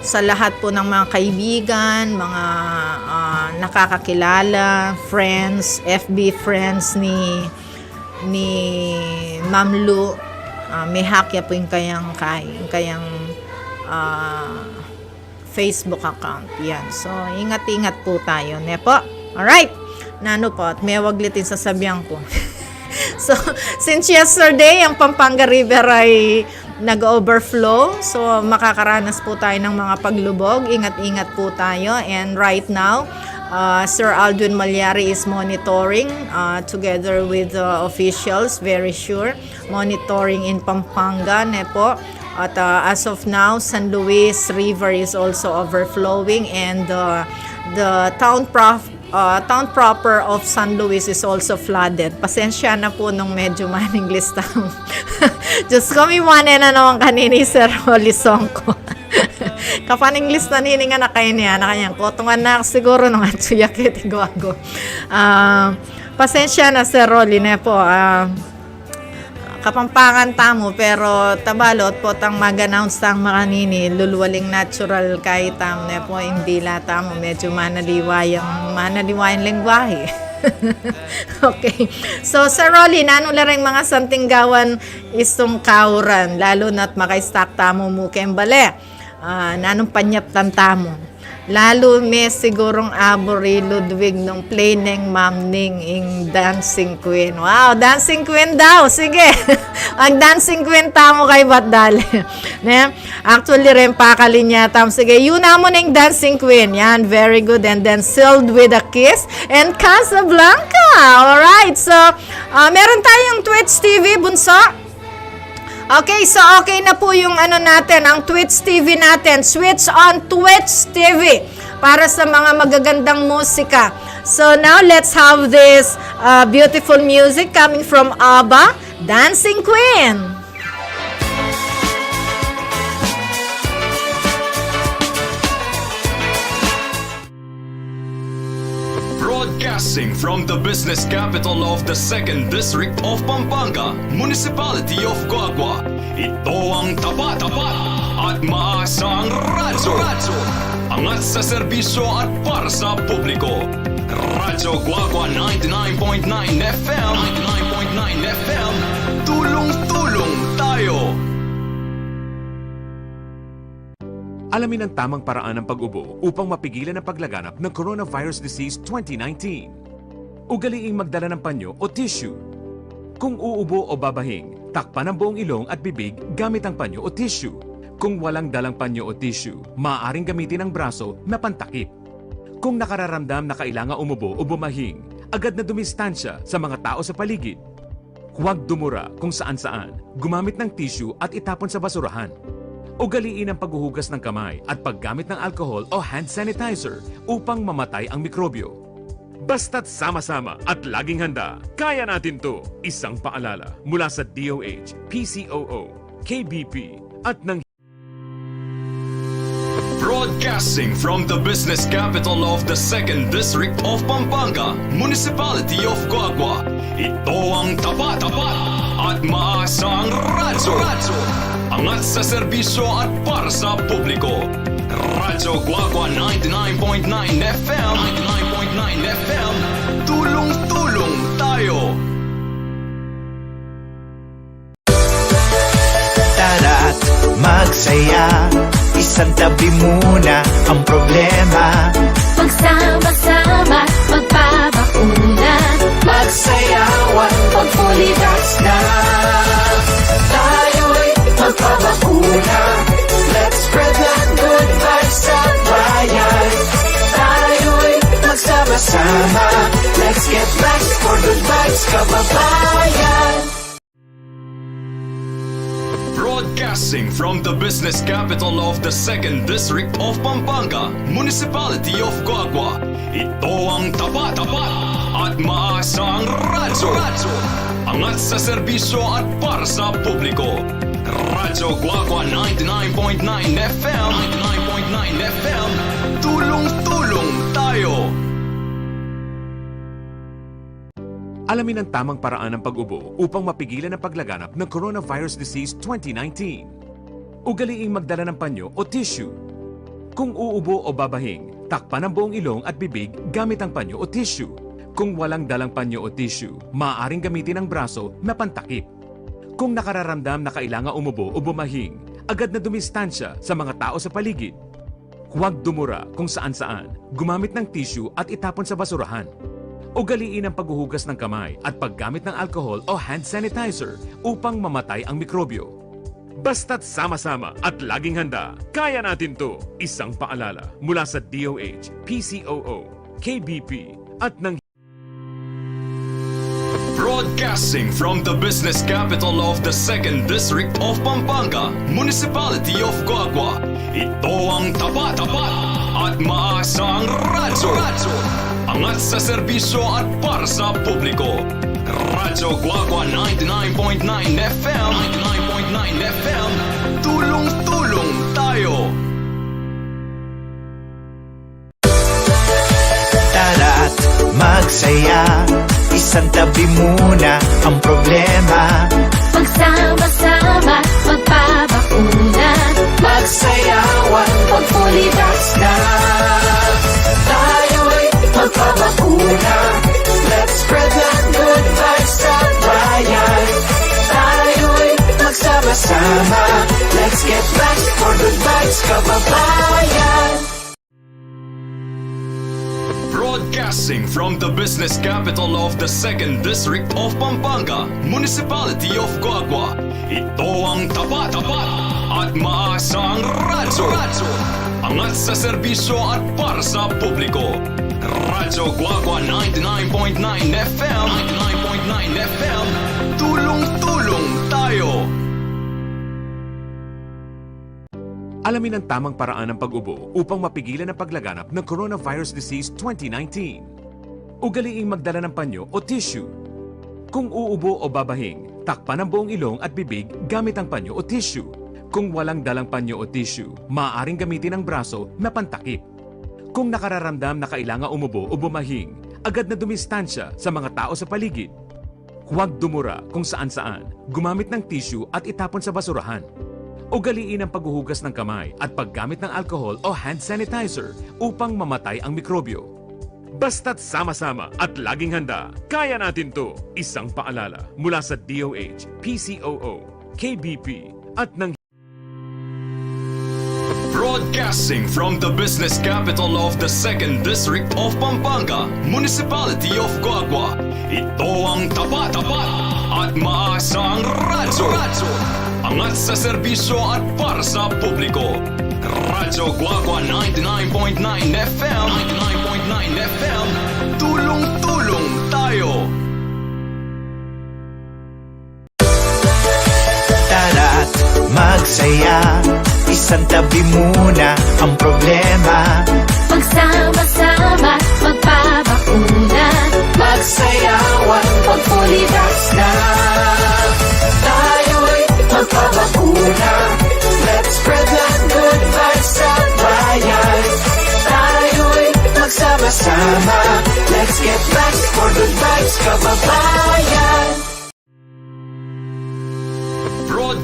sa lahat po ng mga kaibigan, mga, ah, nakakakilala, friends, F B friends ni, ni Ma'am Lu, ah, mehak ya po ing kayang kay, ing kayang, ah, Facebook account. Yan. So, ingat-ingat po tayo, ne po? Alright. Nanu po, at mewag lit ing sasabian ku. So, since yesterday, ang Pampanga River ay nag-overflow. So, makakaranas po tayo ng mga paglubog. Ingat-ingat po tayo. And right now, uh, Sir Aldwin Malyari is monitoring, uh, together with the officials, very sure. Monitoring in Pampanga, ne po. At, uh, as of now, San Luis River is also overflowing and, uh, the town prof-, uh, town proper of San Luis is also flooded. Pasensya na po nung medyo maninglis tamu. Diyos ko, mi wane na naman kanini, Sir Holisong ko. Kapaninglis na nini nga na kayo niya, na kanyang kotungan na siguro nung atsu ya keti gwago. Ah, pasensya na, Sir Rolly, ne po. Ah, Kapampangan tamu, pero tabalot potang mag-announce tang makanini, lulwaling natural kay tamu, ne po, ing dila tamu, medyo manaliwayang, manaliwayang lengguahe. Okay. So, Sir Rolly, nanu la reng mga santing gawan istung kauran, lalu na't maka-stock tamu mu keng bale. Ah, nanung panyaptan tamu. Lalu me sigurung aburi Ludwig nung play neng Ma'am Ning ing Dancing Queen. Wow, Dancing Queen daw. Sige. Mag-Dancing Queen tamu kaybat dali. Ne? Actually, reng pakalinya tamu. Sige, yu namu ning Dancing Queen. Yan, very good. And then Sealed with a Kiss and Casablanca. Alright, so, ah, meron tayong Twitch T V, Bunso. Okay, so okay na po yung ano natin, ang Twitch T V natin. Switch on Twitch T V para sa mga magagandang musika. So now, let's have this, uh, beautiful music coming from ABBA, Dancing Queen. Broadcasting from the business capital of the Second District of Pampanga, Municipality of Guagua, ito ang tapat, tapat at maasang radyo. Angat sa serbisyo at para sa publiko. Radyo Guagua ninety-nine point nine F M. Ninety-nine point nine F M. Tulong-tulong tayo. Alamin ang tamang paraan ng pag-ubo upang mapigilan ang paglaganap ng coronavirus disease twenty nineteen. Ugaliing magdala ng panyo o tissue. Kung uubo o babahing, takpan ang buong ilong at bibig gamit ang panyo o tissue. Kung walang dalang panyo o tissue, maaaring gamitin ang braso na pantakip. Kung nakararamdam na kailangan umubo o bumahing, agad na dumistansya sa mga tao sa paligid. Huwag dumura kung saan-saan. Gumamit ng tissue at itapon sa basurahan. Ugaliin ang paghuhugas ng kamay at paggamit ng alcohol o hand sanitizer upang mamatay ang mikrobyo. Basta't sama-sama at laging handa, kaya natin 'to. Isang paalala mula sa D O H, P C O O, K B P, at ng Broadcasting from the business capital of the Second District of Pampanga, Municipality of Guagua, ito ang tapat, tapat at maasang radyo. Angat sa serbisyo at para sa publiko. Radyo Guagua ninety-nine point nine F M. Ninety-nine point nine F M. Tulong-tulong tayo. Tara't magsaya, isantabi muna ang problema. Magsama-sama, magpabakuna. Magsayawan, pag-fully vax na. Tayo'y magpabakuna. Let's spread the good vibes sa bayan. Tayo'y magsama-sama. Let's get vax for good vibes, kababayan. Broadcasting from the business capital of the Second District of Pampanga, Municipality of Guagua, ito ang tapat-tapat at maasang radyo. Angat sa serbisyo at para sa publiko. Radyo Guagua ninety-nine point nine F M. Ninety-nine point nine F M. Tulong-tulong tayo. Alamin ang tamang paraan ng pag-ubo upang mapigilan ang paglaganap ng coronavirus disease twenty nineteen. Ugaliing magdala ng panyo o tissue. Kung uubo o babahing, takpan ang buong ilong at bibig gamit ang panyo o tissue. Kung walang dalang panyo o tissue, maaaring gamitin ang braso na pantakip. Kung nakararamdam na kailangan umubo o bumahing, agad na dumistansya sa mga tao sa paligid. Huwag dumura kung saan-saan, gumamit ng tissue at itapon sa basurahan. Ugaliin ang paghuhugas ng kamay at paggamit ng alcohol o hand sanitizer upang mamatay ang mikrobyo. Basta't sama-sama at laging handa, kaya natin 'to. Isang paalala mula sa D O H, P C O O, K B P, at ng Broadcasting from the business capital of the Second District of Pampanga, Municipality of Guagua, ito ang tapat-tapat at maasang radyo. Angat sa serbisyo at para sa publiko. Radyo Guagua ninety-nine point nine F M. Ninety-nine point nine F M. Tulong-tulong tayo. Tara't magsaya, isantabi muna ang problema. Magsama-sama, magpabakuna. Magsayawan, pag-fully vax na. Tayo'y magpabakuna. Let's spread the good vibes sa bayan. Tayo'y magsama-sama. Let's get vax for good vibes, kababayan. Broadcasting from the business capital of the Second District of Pampanga, Municipality of Guagua, ito ang tapat-tapat at maasang radyo. Angat sa serbisyo at para sa publiko. Radyo Guagua ninety-nine point nine F M. Ninety-nine point nine F M. Tulong-tulong tayo. Alamin ang tamang paraan ng pag-ubo upang mapigilan ang paglaganap ng coronavirus disease twenty nineteen. Ugaliing magdala ng panyo o tissue. Kung uubo o babahing, takpan ang buong ilong at bibig gamit ang panyo o tissue. Kung walang dalang panyo o tissue, maaaring gamitin ang braso na pantakip. Kung nakararamdam na kailangan umubo o bumahing, agad na dumistansya sa mga tao sa paligid. Huwag dumura kung saan-saan, gumamit ng tissue at itapon sa basurahan. Ugaliin ang paghuhugas ng kamay at paggamit ng alcohol o hand sanitizer upang mamatay ang mikrobyo. Basta't sama-sama at laging handa, kaya natin 'to. Isang paalala mula sa D O H, P C O O, K B P, at ng Broadcasting from the business capital of the Second District of Pampanga, Municipality of Guagua, ito ang tapat-tapat at maasang radyo. Angat sa serbisyo at para sa publiko. Radyo Guagua ninety-nine point nine F M. Ninety-nine point nine F M. Tulong-tulong tayo. Tara't magsaya, isantabi muna ang problema. Magsama-sama, magpabakuna. Magsayawan, pag-fully vax na. Tayo'y magpabakuna. Let's spread the good vibes sa bayan. Tayo'y magsama-sama. Let's get vax for good vibes, kababayan.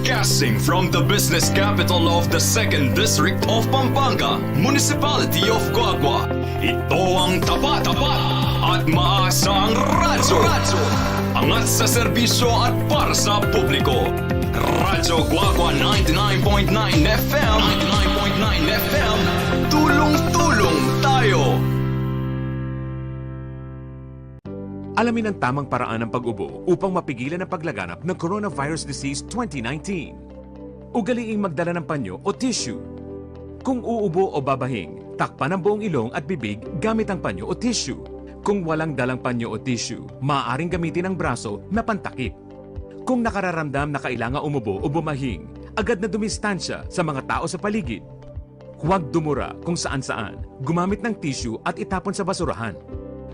Broadcasting from the business capital of the second District of Pampanga, Municipality of Guagua, ito ang tapat, tapat at maasang radyo. Angat sa serbisyo at para sa publiko. Radyo Guagua ninety-nine point nine F M, ninety-nine point nine F M, tulong-tulong tayo. Alamin ang tamang paraan ng pag-ubo upang mapigilan ang paglaganap ng coronavirus disease twenty nineteen. Ugaliing magdala ng panyo o tissue. Kung uubo o babahing, takpan ang buong ilong at bibig gamit ang panyo o tissue. Kung walang dalang panyo o tissue, maaaring gamitin ang braso na pantakip. Kung nakararamdam na kailangan umubo o bumahing, agad na dumistansya sa mga tao sa paligid. Huwag dumura kung saan-saan. Gumamit ng tissue at itapon sa basurahan.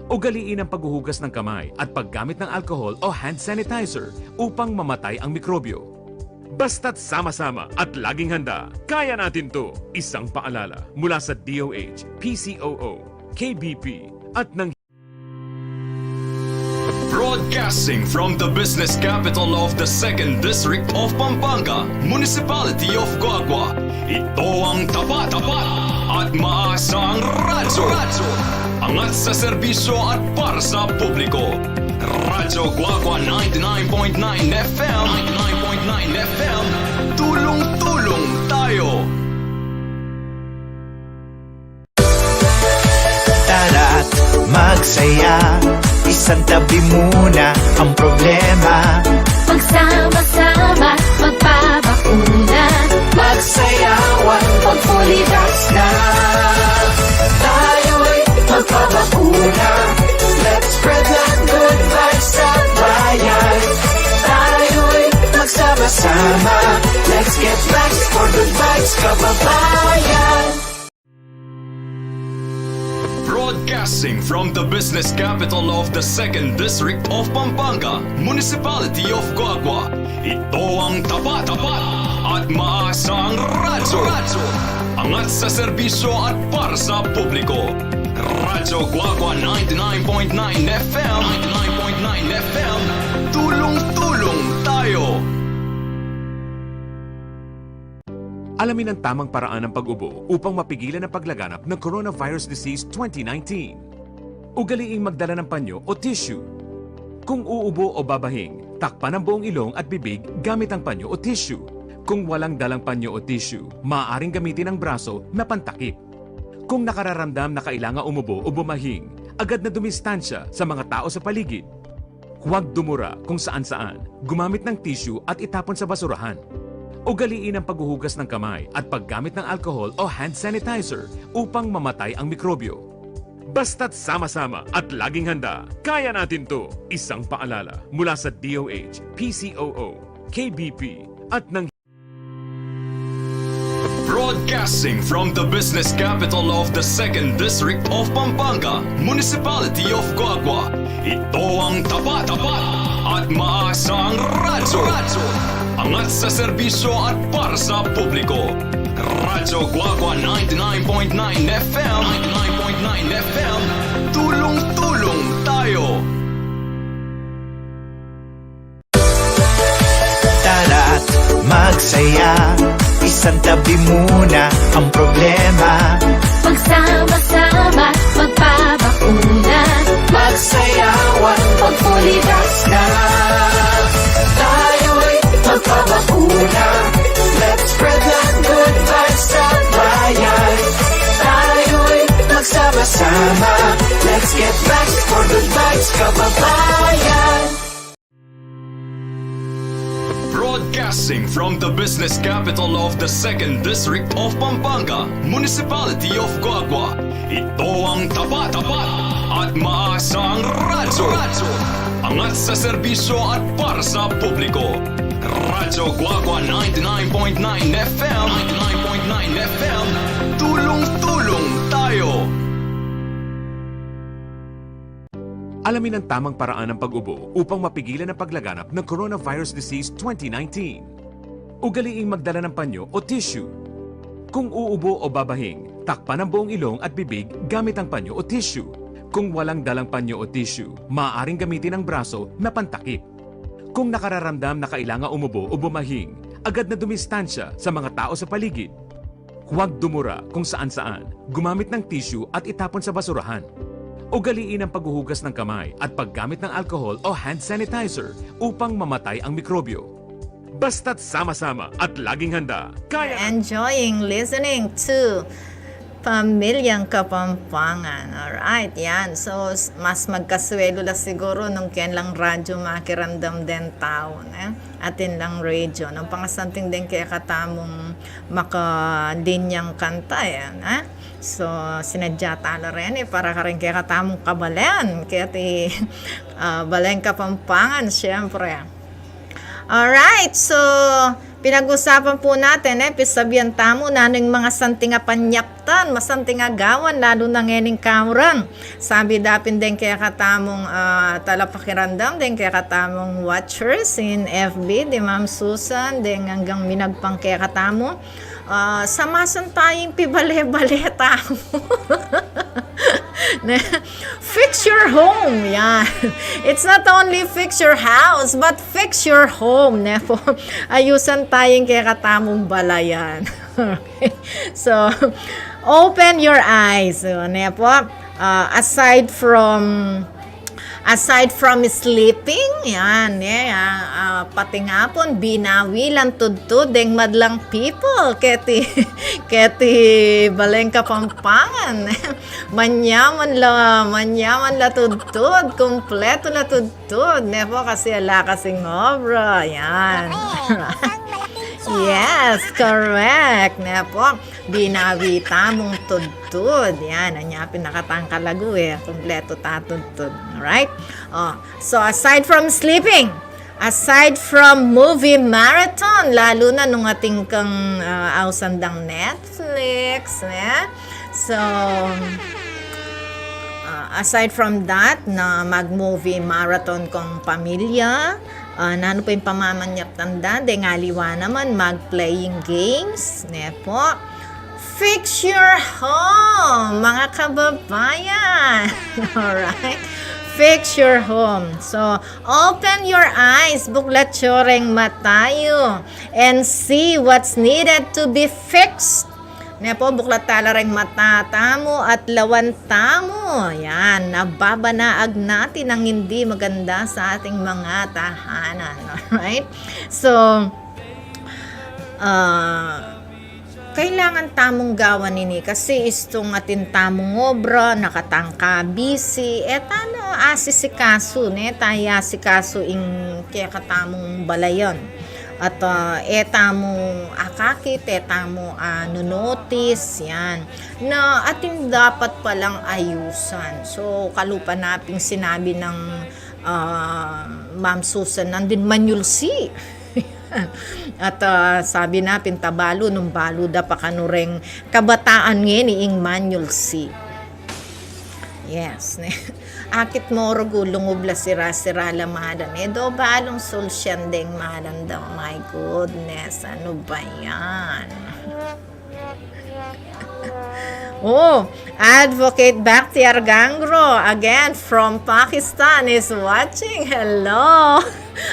Ugaliin ang paghuhugas ng kamay at paggamit ng alcohol o hand sanitizer upang mamatay ang mikrobyo. Basta't sama-sama at laging handa, kaya natin 'to. Isang paalala mula sa D O H, P C O O, K B P, at ng Broadcasting from the business capital of the second District of Pampanga, Municipality of Guagua, ito ang tapat, tapat at maasang radyo. Angat sa serbisyo at para sa publiko. Radyo Guagua ninety-nine point nine F M, ninety-nine point nine F M, tulong-tulong tayo. Tara't magsaya, isantabi muna ang problema. Magsama-sama, magpabakuna. Magsayawan, mag-fully vax na. Tayo'y magpabakuna. Let's spread the good vibes sa bayan. Tayo'y magsama-sama. Let's get vax for good vibes, kababayan. Broadcasting from the business capital of the second District of Pampanga, Municipality of Guagua, ito ang tapat, tapat at maasang radyo. Angat sa serbisyo at para sa publiko. Radyo Guagua ninety-nine point nine F M, ninety-nine point nine F M, tulong-tulong tayo. Alamin ang tamang paraan ng pag-ubo upang mapigilan ang paglaganap ng coronavirus disease twenty nineteen. Ugaliing magdala ng panyo o tissue. Kung uubo o babahing, takpan ang buong ilong at bibig gamit ang panyo o tissue. Kung walang dalang panyo o tissue, maaaring gamitin ang braso na pantakip. Kung nakararamdam na kailangan umubo o bumahing, agad na dumistansya sa mga tao sa paligid. Huwag dumura kung saan-saan. Gumamit ng tissue at itapon sa basurahan. Ugaliin ang paghuhugas ng kamay at paggamit ng alcohol o hand sanitizer upang mamatay ang mikrobyo. Basta't sama-sama at laging handa, kaya natin 'to. Isang paalala mula sa D O H, P C O O, K B P, at ng Broadcasting from the business capital of the second District of Pampanga, Municipality of Guagua, ito ang tapat, tapat at maasang radyo. Angat sa serbisyo at para sa publiko. Radyo Guagua ninety-nine point nine F M, ninety-nine point nine F M, tulong-tulong tayo. Tara't magsaya, isantabi muna ang problema. Magsama-sama, magpabakuna. Magsayawan, mag-fully vax na. Tayo'y magpabakuna. Let's spread the good vibes sa bayan. Tayo'y magsama-sama. Let's get vax for good vibes, kababayan. Broadcasting from the business capital of the second District of Pampanga, Municipality of Guagua, ito ang tapat, tapat at maasang radyo. Angat sa serbisyo at para sa publiko. Radyo Guagua ninety-nine point nine F M, ninety-nine point nine F M, tulong-tulong tayo. Alamin ang tamang paraan ng pag-ubo upang mapigilan ang paglaganap ng coronavirus disease twenty nineteen. Ugaliing magdala ng panyo o tissue. Kung uubo o babahing, takpan ang buong ilong at bibig gamit ang panyo o tissue. Kung walang dalang panyo o tissue, maaaring gamitin ang braso na pantakip. Kung nakararamdam na kailangan umubo o bumahing, Agad na dumistansya sa mga tao sa paligid. Huwag dumura kung saan-saan. Gumamit ng tissue at itapon sa basurahan. Ugaliin ang paghuhugas ng kamay at paggamit ng alcohol o hand sanitizer upang mamatay ang mikrobyo. Basta't sama-sama at laging handa, kaya na. Enjoying listening to Pamilyang Kapampangan. Alright, yan. So, s-, mas magkasuelo la siguru nung keng lang radyo makiramdam deng tau, ne? Atin lang radyo. Nung pangasanting deng kekatamung makalinyang kanta, e, ne? So, sinadya tala reni para karing kekatamung kabalen. Keti, ah, Balen Kapampangan, siyempre. Alright, so, pinag-usapan pu natin, e, pisabian tamu nanu ing masanting a panyaptan, masanting a gawan, lalu na ngening kaurang. Sabi da pin deng kekatamung, ah, talapakiramdam, deng kekatamung watchers in F B, di Ma'am Susan, deng anggang minagpang kekatamu. Ah, samasan tayung pibale-bale tamu. Ne? Fix your home. Yan. It's not only fix your house, but fix your home. Ne po? Ayusan tayung kekatamung balayan. So, open your eyes. So, ne po? Ah, aside from Aside from sleeping, yan, e, ah, ah, patingapun, binawi lang tudtud deng madlang people, keti, keti Balen Kapampangan. Manyaman la, manyaman la tudtud, kumpletu la tudtud, ne po, kasi ala kasing obra, yan. Yes, correct, ne po. Binawi tamung tudtud. Yan, anya pin nakatangkalagu, e. Kumpletu ta tudtud. Alright? O, so aside from sleeping, aside from movie marathon, lalu na nung atin kang, ah, ausan dang Netflix, ne? So, ah, aside from that, na mag-movie marathon kang pamilya, ah, nanu pa ing pamamanyaptan da, deng aliwa naman, mag-playing games, ne po? Fix your home, mga kababayan. Alright? Fix your home. So, open your eyes, buklat yu reng mata yu, and see what's needed to be fixed. Ne po, buklat tala reng mata tamu at lawan tamu. Yan, nababanaag natin ang hindi maganda sa ating mga tahanan. Alright? So, ah, kailangan tamung gawan ini kasi istung atin tamung obra, nakatangka, busy, e ta na asisikasu, ne, ta ya asikasu ing kekatamung balayan. At, ah, e tamu akakit, e tamu, ah, nunotis, yan. Na atin dapat palang ayusan. So, kalupa na ping sinabi ng, ah, Ma'am Susan, nandin manyulsi. At, ah, sabi na pin ta balu, nung balu da pa kanu reng kabataan ngeni ing manyulsi. Yes, ne. Akit mu rugu lungub la sira-sira la madan. E do balung sulsian deng madan da. My goodness, ano ba yan? Oh, Advocate Bakhtiar Gangro, again from Pakistan, is watching. Hello.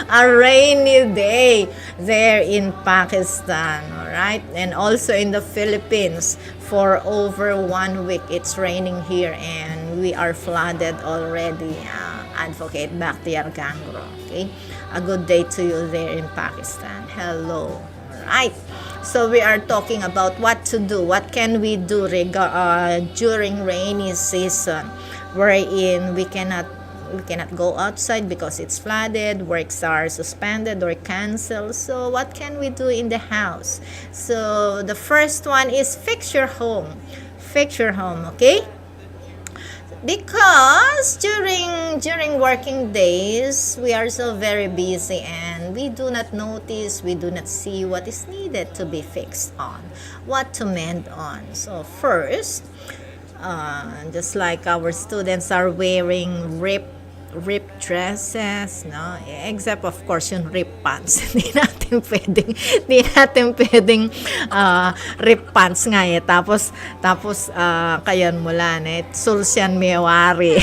A rainy day there in Pakistan, all right? And also in the Philippines, for over one week, it's raining here and we are flooded already. Uh, Advocate Bakhtiar Gangro, okay? A good day to you there in Pakistan. Hello. All right. So we are talking about what to do. What can we do rega-, uh, during rainy season, wherein we cannot, we cannot go outside because it's flooded, works are suspended or canceled. So what can we do in the house? So the first one is fix your home. Fix your home, okay? Because during, during working days, we are so very busy and we do not notice, we do not see what is needed to be fixed on, what to mend on. So first, uh, just like our students are wearing rip, rip dresses, no? Except, of course, yung rip pants. Hindi natin pwedeng, hindi natin pwedeng, ah, rip pants nga e. Tapos, tapos, ah, kayan mu la, ne, sulsian me wari.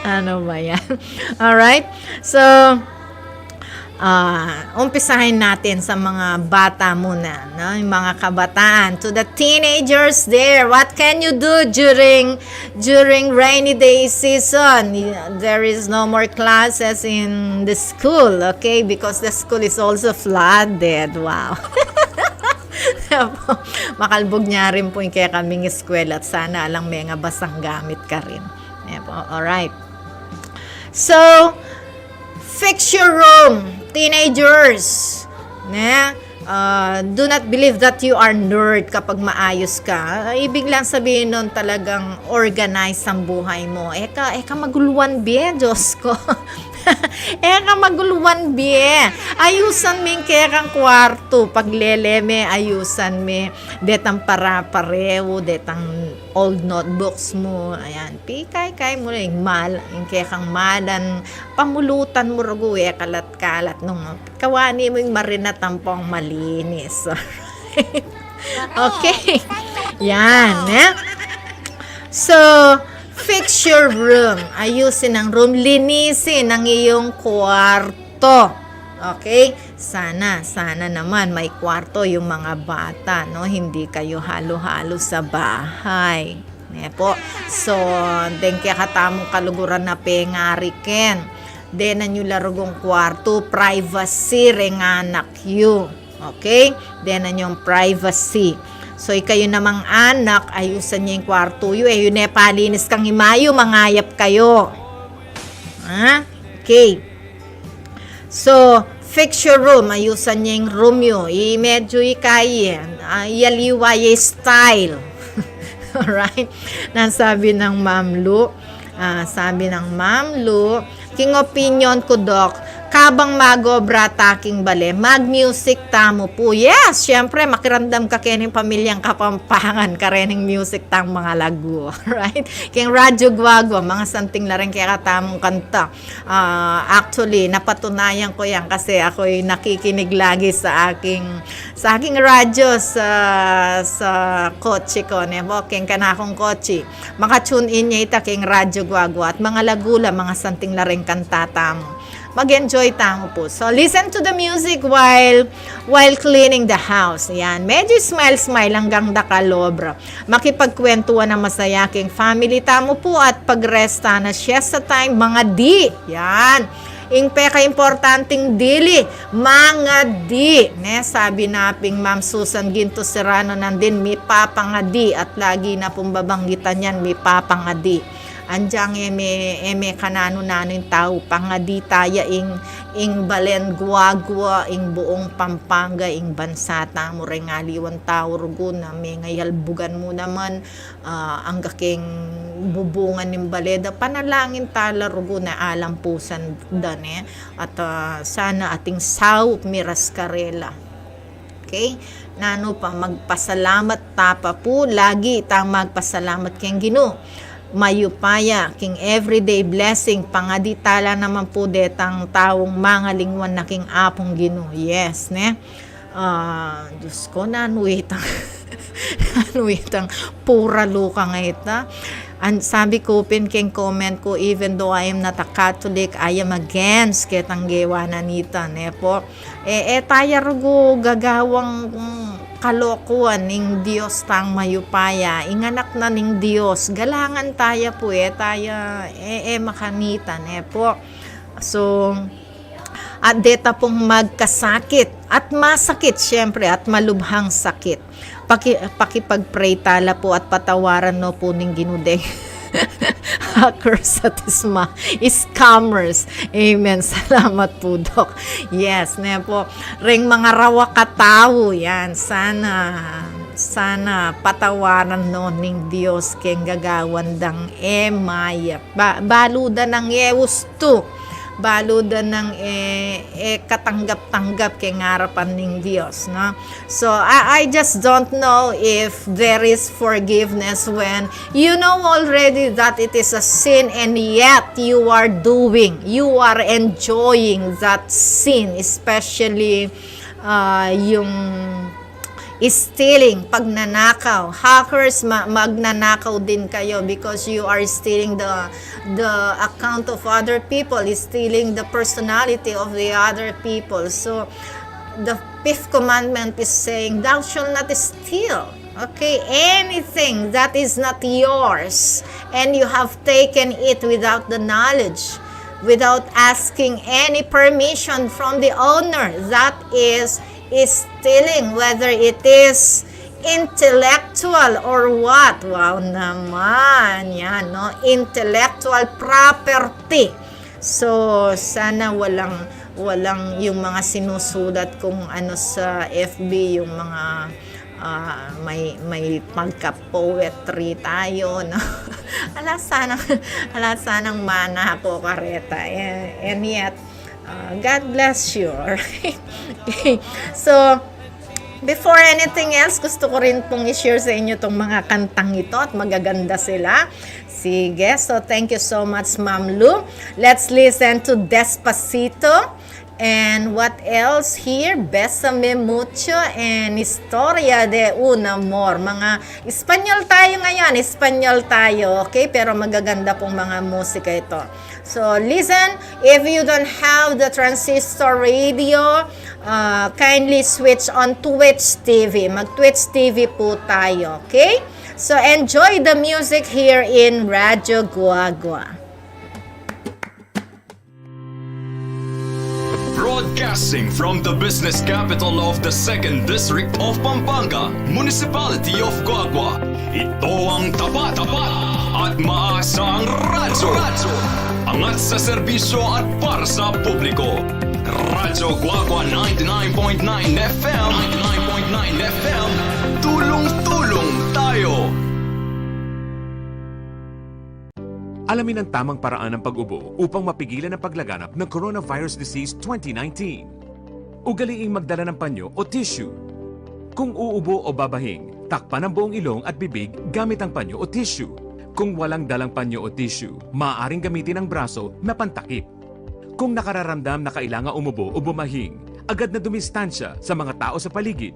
Ano ba yan? Alright? So, Ah, umpisahin natin sa mga bata muna, no? Yung mga kabataan. To the teenagers there, what can you do during during rainy day season? There is no more classes in the school, okay? Because the school is also flooded. Wow. Makalbug nya rin pu ing kekaming eskwela at sana alang menga basang gamit karin. Yan po. Alright. So, fix your room, teenagers. Ne? Ah, do not believe that you are nerd kapag maayos ka. Ibig lang sabihin nun, talagang organize ang buhay mo. Eka, eka maguluan, bie, Diyos ko. Eka maguluan, bie. Ayusan me ing kekang kwartu. Paglele me, ayusan me. Detang para-, pareu, detang old notebooks mu. Ayan, pikay-kay mu ing mal-, ing kekang malan, pamulutan mu rugu, e kalat-kalat nung kawani mu ing marinat ampong malinis. Okay. Yan, eh. So, fix your room. Ayusin ang room, linisin ang iyong kwarto. Okay? Sana, sana naman may kwarto yung mga bata, no? Hindi kayo halo-halo sa bahay. Ne po? So, deng kekatamung kaluguran na pengari ken, denan yu la rugung kwartu, privacy reng anak yu. Okay? Denan yung privacy. So, ikayu namang anak, ayusan ye ing kwartu yu, e yu ne palinis kang imayu, mangayap kayu. Ha? Okay. So, fix your room. Ayusan ye ing room yu. I medyo ikayi, ah, iyaliwa ye style. Alright? Nanu sabi nang Ma'am Lu? Ah, sabi nang Ma'am Lu, king opinyon ku, Doc, kabang mag-obra ta king bale, mag-music tamu pu. Yes, syempre, makiramdam ka kening pamilyang Kapampangan, karening music tang mga lagu. Alright? King Radyo Guagua, mga santing la reng kekatamung kanta. Ah, actually, napatunayan ko yan kasi ako'y nakikinig lagi sa aking, sa aking radyo sa, sa kotse ko, ne po, king kanakung kotse. Maka-tune in ya ita king Radyo Guagua at mga lagu la, mga santing la reng kanta tamu. Mag-enjoy tamu pu. So, listen to the music while, while cleaning the house. Yan. Medyo smile-smile anggang dakal obra. Makipagkwentuhan nang masaya king family tamu pu at pag-rest ta na, siesta time, mangadi. Yan. Ing pekaimportanting dili, mangadi. Ne, sabi na ping Ma'am Susan Ginto Serrano, nandin mipapangadi at lagi na pung babanggitan yan, mipapangadi. Anjang e me, e me kananu-nanu ing tau, pangadi taya ing, ing balen Guagua, ing buung Pampanga, ing bansa tamu reng aliwan tau rugu na mengayalbugan mu naman, ah, angga king bubungan ning bale da, panalangin ta la rugu na alampusan da ne, at, ah, sana ating saup miras karela. Okay? Nanu pa, magpasalamat ta pa pu, lagi tang magpasalamat keng Ginu. Mayupaya, king everyday blessing, pangadi ta la naman pu detang taung mangalingwan na king Apung Ginu. Yes, ne? Ah, Diyos ko, nanu itang, nanu itang pura luka nga ita. An, sabi ku pin keng comment ku, even though I am not a Catholic, I am against ketang gewa na nita, ne po? E, e taya rugu gagawang, mm, kalokuan ning Dios tang mayupaya, ing anak na ning Dios, galangan taya pu, e taya, e, e makanita, ne po? So, at deta pung magkasakit, at masakit, siyempre, at malubhang sakit. Paki-, pakipag-pray ta la pu at patawaran no pu ning Ginu deng hackers at isma, scammers. Amen. Salamat pu, Doc. Yes, ne po. Reng mga rawak a tau, yan. Sana, sana patawaran no ning Dios keng gagawan dang e mayap. Ba-, balu da nang e ustu. Balu da nang e, e katanggap-tanggap keng arapan ning Dios, no? So, I, I just don't know if there is forgiveness when you know already that it is a sin and yet you are doing, you are enjoying that sin, especially, ah, yung, Stealing, pagnanakaw. Hackers, ma- magnanakaw din kayo because you are stealing the the account of other people, stealing the personality of the other people. So the fifth commandment is saying, "Thou shalt not steal." Okay, anything that is not yours and you have taken it without the knowledge, without asking any permission from the owner, that is stealing, whether it is intellectual or what. Wow naman, yan, no? Intellectual property. So, sana walang, walang yung mga sinusulat kung ano sa F B, yung mga, ah, may, may pagka-poetry tayo, no? Ala, sana, ala, sanang mana ako, kareta. And, and yet, ah, God bless you, alright? Okay. So, before anything else, gusto ko rin pong i-share sa inyo tong mga kantang ito at magaganda sila. Sige, so thank you so much, Ma'am Lu. Let's listen to Despacito. And what else here? Bésame Mucho and Historia de un Amor. Mga Espanyol tayo ngayon, Espanyol tayo, okay? Pero magaganda pong mga musika ito. So, listen, if you don't have the transistor radio, uh, kindly switch on Twitch T V. Mag-Twitch T V po tayo, okay? So, enjoy the music here in Radyo Guagua. Broadcasting from the business capital of the Second District of Pampanga, Municipality of Guagua, ito ang tapat, tapat at maasang radyo. Angat sa serbisyo at para sa publiko. Radyo Guagua ninety-nine point nine F M, ninety-nine point nine F M, tulong-tulong tayo. Alamin ang tamang paraan ng pag-ubo upang mapigilan ang paglaganap ng coronavirus disease twenty nineteen. Ugaliing magdala ng panyo o tissue. Kung uubo o babahing, takpan ang buong ilong at bibig gamit ang panyo o tissue. Kung walang dalang panyo o tissue, maaaring gamitin ang braso na pantakip. Kung nakararamdam na kailangan umubo o bumahing, agad na dumistansya sa mga tao sa paligid.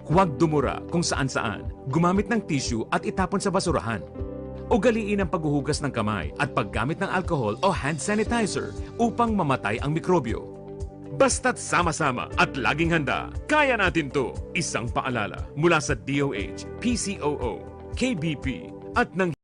Huwag dumura kung saan-saan. Gumamit ng tissue at itapon sa basurahan. Ugaliin ang paghuhugas ng kamay at paggamit ng alcohol o hand sanitizer upang mamatay ang mikrobyo. Basta't sama-sama at laging handa, kaya natin 'to. Isang paalala mula sa D O H, P C O O, K B P, at ng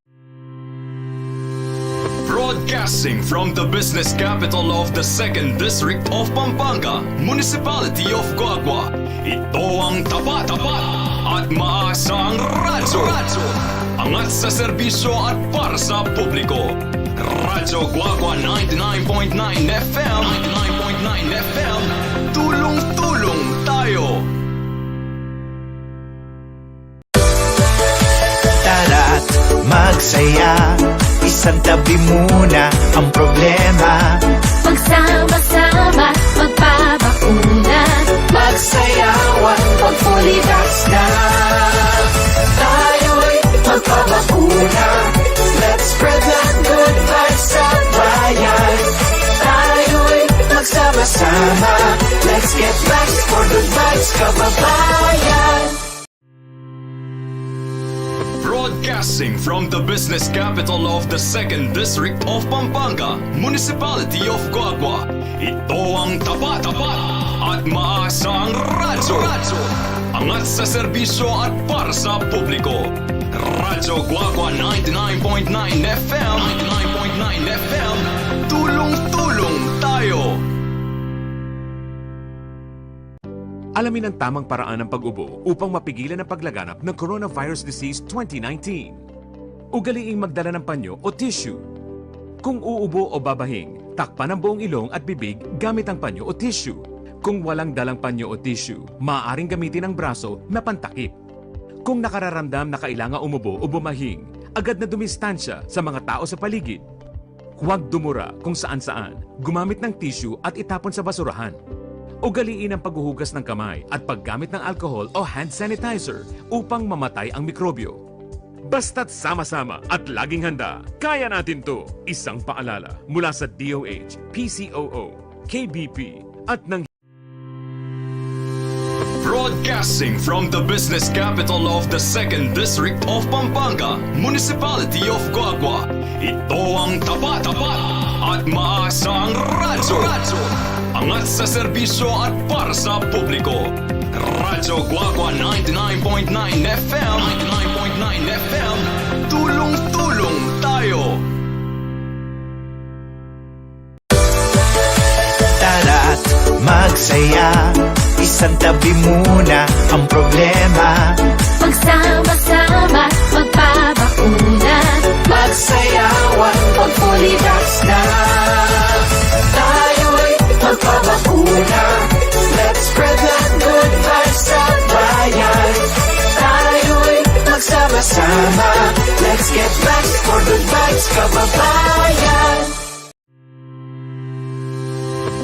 Broadcasting from the business capital of the Second District of Pampanga, Municipality of Guagua, ito ang tapat, tapat at maasang radyo. Angat sa serbisyo at para sa publiko. Radyo Guagua ninety-nine point nine F M, ninety-nine point nine F M, tulong-tulong tayo. Tara't magsaya, isantabi muna ang problema. Magsama-sama, magpabakuna. Magsayawan, mag-fully vax na. Tayo'y magpabakuna. Let's spread the good vibes sa bayan. Tayo'y magsama-sama. Let's get vax for good vibes, kababayan. Broadcasting from the business capital of the Second District of Pampanga, Municipality of Guagua, ito ang tapat, tapat at maasang radyo. Angat sa serbisyo at para sa publiko. Radyo Guagua ninety-nine point nine F M, ninety-nine point nine F M, tulong-tulong tayo. Alamin ang tamang paraan ng pag-ubo upang mapigilan ang paglaganap ng coronavirus disease twenty nineteen. Ugaliing magdala ng panyo o tissue. Kung uubo o babahing, takpan ang buong ilong at bibig gamit ang panyo o tissue. Kung walang dalang panyo o tissue, maaaring gamitin ang braso na pantakip. Kung nakararamdam na kailangan umubo o bumahing, agad na dumistansya sa mga tao sa paligid. Huwag dumura kung saan-saan. Gumamit ng tissue at itapon sa basurahan. Ugaliin ang paghuhugas ng kamay at paggamit ng alcohol o hand sanitizer upang mamatay ang mikrobyo. Basta't sama-sama at laging handa, kaya natin 'to. Isang paalala mula sa D O H, P C O O, K B P, at ng Broadcasting from the business capital of the second District of Pampanga, Municipality of Guagua, ito ang tapat, tapat at maasang radyo. Angat sa serbisyo at para sa publiko. Radyo Guagua ninety-nine point nine F M, ninety-nine point nine F M, tulong-tulong tayo. Tara't magsaya, isantabi muna ang problema. Magsama-sama, magpabakuna. Magsayawan, pag-fully vax na. Tayo'y magpabakuna. Let's spread that good vibes sa bayan. Tayo'y magsama-sama. Let's get vax for good vibes, kababayan.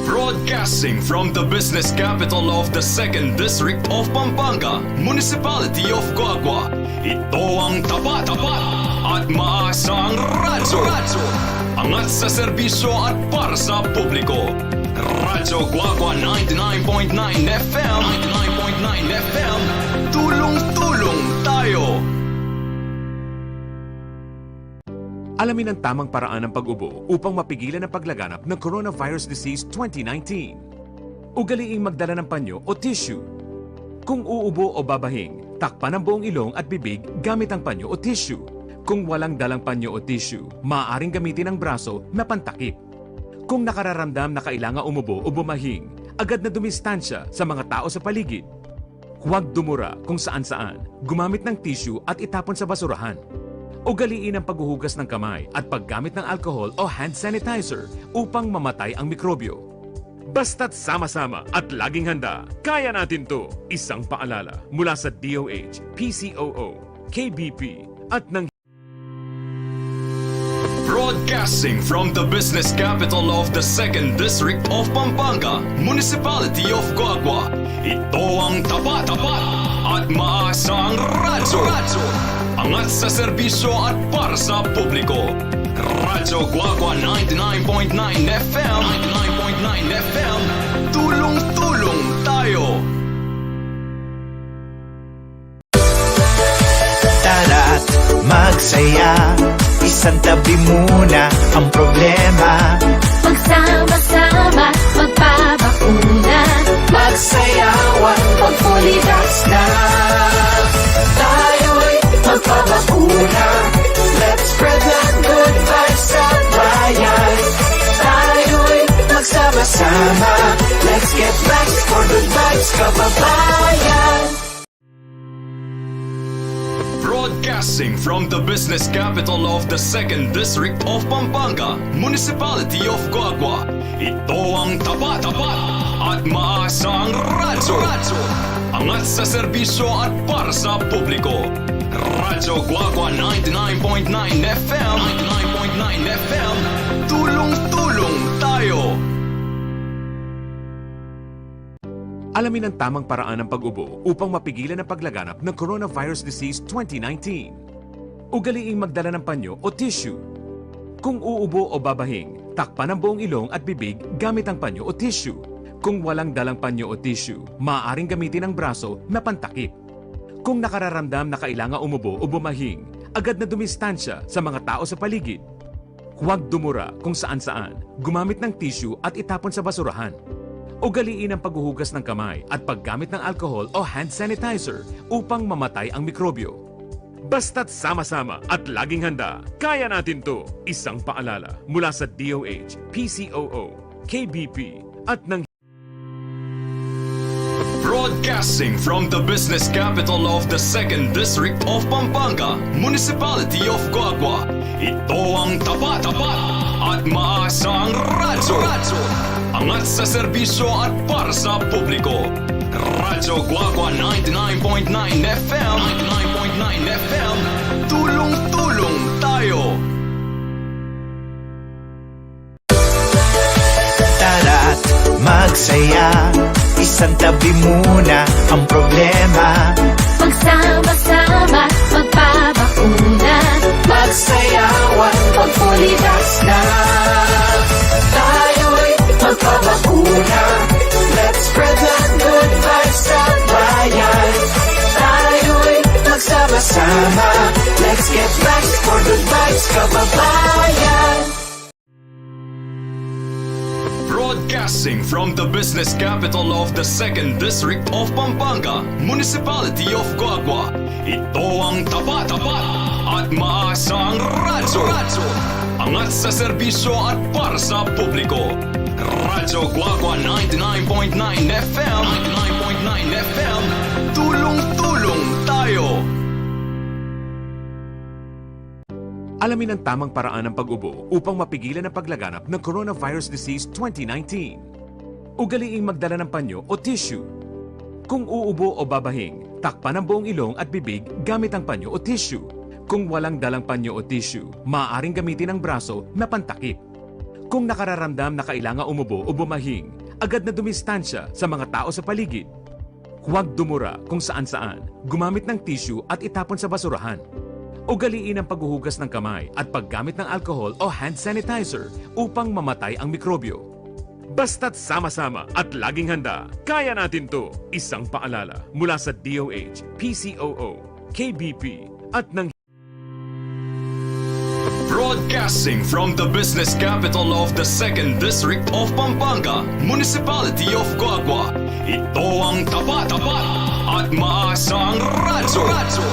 Broadcasting from the business capital of the second District of Pampanga, Municipality of Guagua, ito ang tapat, tapat at maasang radyo. Angat sa serbisyo at para sa publiko. Radyo Guagua ninety-nine point nine F M, ninety-nine point nine F M, tulong-tulong tayo. Alamin ang tamang paraan ng pag-ubo upang mapigilan ang paglaganap ng coronavirus disease twenty nineteen. Ugaliing magdala ng panyo o tissue. Kung uubo o babahing, takpan ang buong ilong at bibig gamit ang panyo o tissue. Kung walang dalang panyo o tissue, maaaring gamitin ang braso na pantakip. Kung nakararamdam na kailangan umubo o bumahing, agad na dumistansya sa mga tao sa paligid. Huwag dumura kung saan-saan. Gumamit ng tissue at itapon sa basurahan. Ugaliin ang paghuhugas ng kamay at paggamit ng alcohol o hand sanitizer upang mamatay ang mikrobyo. Basta't sama-sama at laging handa, kaya natin 'to. Isang paalala mula sa D O H, P C O O, K B P, at ng Broadcasting from the business capital of the second District of Pampanga, Municipality of Guagua, ito ang tapat, tapat at maasang radyo. Angat sa serbisyo at para sa publiko. Radyo Guagua ninety-nine point nine F M, ninety-nine point nine F M, tulong-tulong tayo. Tara't magsaya, isantabi muna ang problema. Magsama-sama, magpabakuna. Magsayawan, pag-fully vax na. Tayo'y magpabakuna. Let's spread that good vibes sa bayan. Tayo'y magsama-sama. Let's get vax for good vibes, kababayan. Broadcasting from the business capital of the second District of Pampanga, Municipality of Guagua, ito ang tapat, tapat at maasang radyo. Angat sa serbisyo at para sa publiko. Radyo Guagua ninety-nine point nine F M, ninety-nine point nine F M, tulong-tulong tayo. Alamin ang tamang paraan ng pag-ubo upang mapigilan ang paglaganap ng coronavirus disease twenty nineteen. Ugaliing magdala ng panyo o tissue. Kung uubo o babahing, takpan ang buong ilong at bibig gamit ang panyo o tissue. Kung walang dalang panyo o tissue, maaaring gamitin ang braso na pantakip. Kung nakararamdam na kailangan umubo o bumahing, agad na dumistansya sa mga tao sa paligid. Huwag dumura kung saan-saan. Gumamit ng tissue at itapon sa basurahan. Ugaliin ang paghuhugas ng kamay at paggamit ng alcohol o hand sanitizer upang mamatay ang mikrobyo. Basta't sama-sama at laging handa, kaya natin 'to. Isang paalala mula sa D O H, P C O O, K B P, at ng Broadcasting from the business capital of the second District of Pampanga, Municipality of Guagua, ito ang tapat, tapat at maasang radyo. Angat sa serbisyo at para sa publiko. Radyo Guagua ninety-nine point nine F M, ninety-nine point nine F M, tulong-tulong tayo. Tara't magsaya, isantabi muna ang problema. Magsama-sama, magpabakuna. Magsayawan, pag-fully vax na. Tayo'y magpabakuna. Let's spread that good vibes sa bayan. Let's get vibes for good vibes, kababayan. Broadcasting from the business capital of the second district of Pampanga, Municipality of Guagua, ito ang tapat, tapat at maasang radyo. Radyo. Angat sa serbisyo at para sa publiko. Radyo Guagua ninety-nine point nine F M. Ninety-nine point nine F M. Tulong-tulong tayo. Alamin ang tamang paraan ng pag-ubo upang mapigilan ang paglaganap ng coronavirus disease twenty nineteen. Ugaliing magdala ng panyo o tissue. Kung uubo o babahing, takpan ang buong ilong at bibig gamit ang panyo o tissue. Kung walang dalang panyo o tissue, maaaring gamitin ang braso na pantakip. Kung nakararamdam na kailangan umubo o bumahing, agad na dumistansya sa mga tao sa paligid. Huwag dumura kung saan-saan. Gumamit ng tissue at itapon sa basurahan. Ugaliin ang paghuhugas ng kamay at paggamit ng alcohol o hand sanitizer upang mamatay ang mikrobyo. Basta't sama-sama at laging handa, kaya natin 'to. Isang paalala mula sa D O H, P C O O, K B P, at ng Broadcasting from the business capital of the second district of Pampanga, Municipality of Guagua, ito ang tapat, tapat at maasang radyo. Radyo.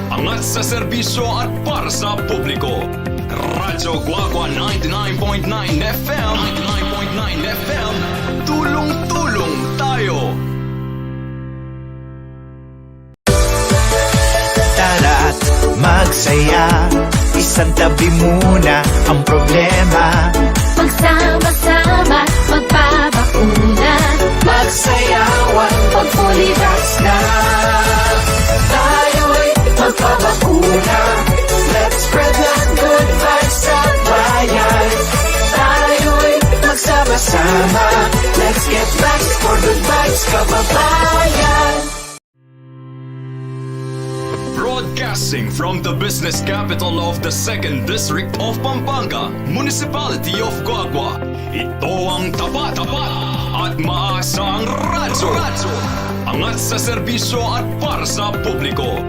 Angat sa serbisyo at para sa publiko. Radyo Guagua ninety-nine point nine F M. Ninety-nine point nine F M. Tulong-tulong tayo. Tara't magsaya, isang tabi muna ang problema. Magsama-sama, magpabakuna. Magsayawan, pag-fully vax na. Tayo'y magpabakuna. Let's spread the good vibes sa bayan. Tayo'y magsama-sama. Let's get vax for good vibes, kababayan. Broadcasting from the business capital of the second district of Pampanga, Municipality of Guagua, ito ang tapat, tapat at maasang radyo. Radyo. Angat sa serbisyo at para sa publiko.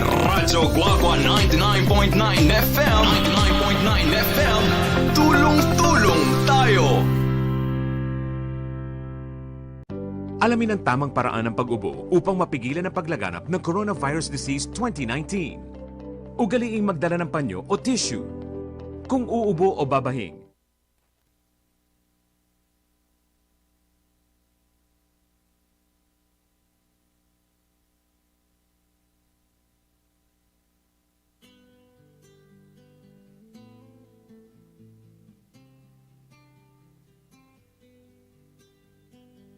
Radyo Guagua ninety-nine point nine F M. Ninety-nine point nine F M. Tulong-tulong tayo. Alamin ang tamang paraan ng pag-ubo upang mapigilan ang paglaganap ng coronavirus disease twenty nineteen. Ugaliing magdala ng panyo o tissue. Kung uubo o babahing,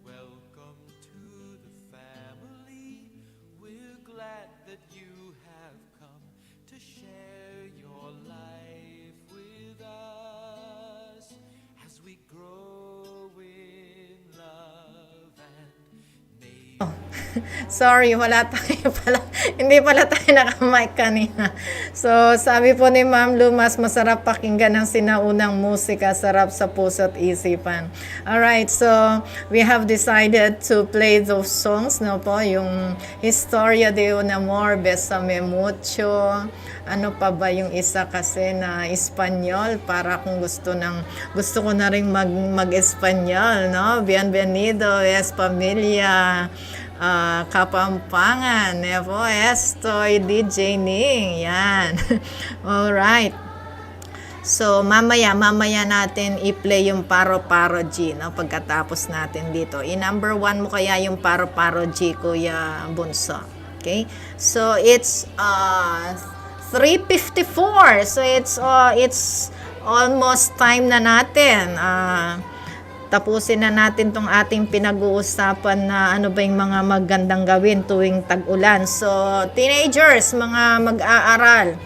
Welcome to the family. We're glad that you have come to share your life with us as we grow in love and may Sorry, wala tayo pala. Hindi pala tayo naka-mic kanina. So, sabi po ni Ma'am Lu, mas masarap pakinggan ang sinaunang musika, sarap sa puso't isipan. Alright, so we have decided to play those songs, no po? Yung Historia de un amor, Bésame mucho. Ano pa ba yung isa kasi na Espanyol? Para kung gusto ng, gusto ko na rin mag, mag-Espanyol, no? Bienvenido, es familia, ah, Kapampangan, Evo Estoy, D J Ning, yan. Alright. So, mamaya, mamaya natin i-play yung Paro-Paro G, no? Pagkatapos natin dito. I-number one mo kaya yung Paro-Paro G, Kuya Bunso. Okay? So, it's, uh, three fifty-four. So, it's, uh, it's almost time na natin. Uh, tapusin na natin tong ating pinag-uusapan na ano ba yung mga magandang gawin tuwing tag-ulan. So, teenagers, mga mag-aaral,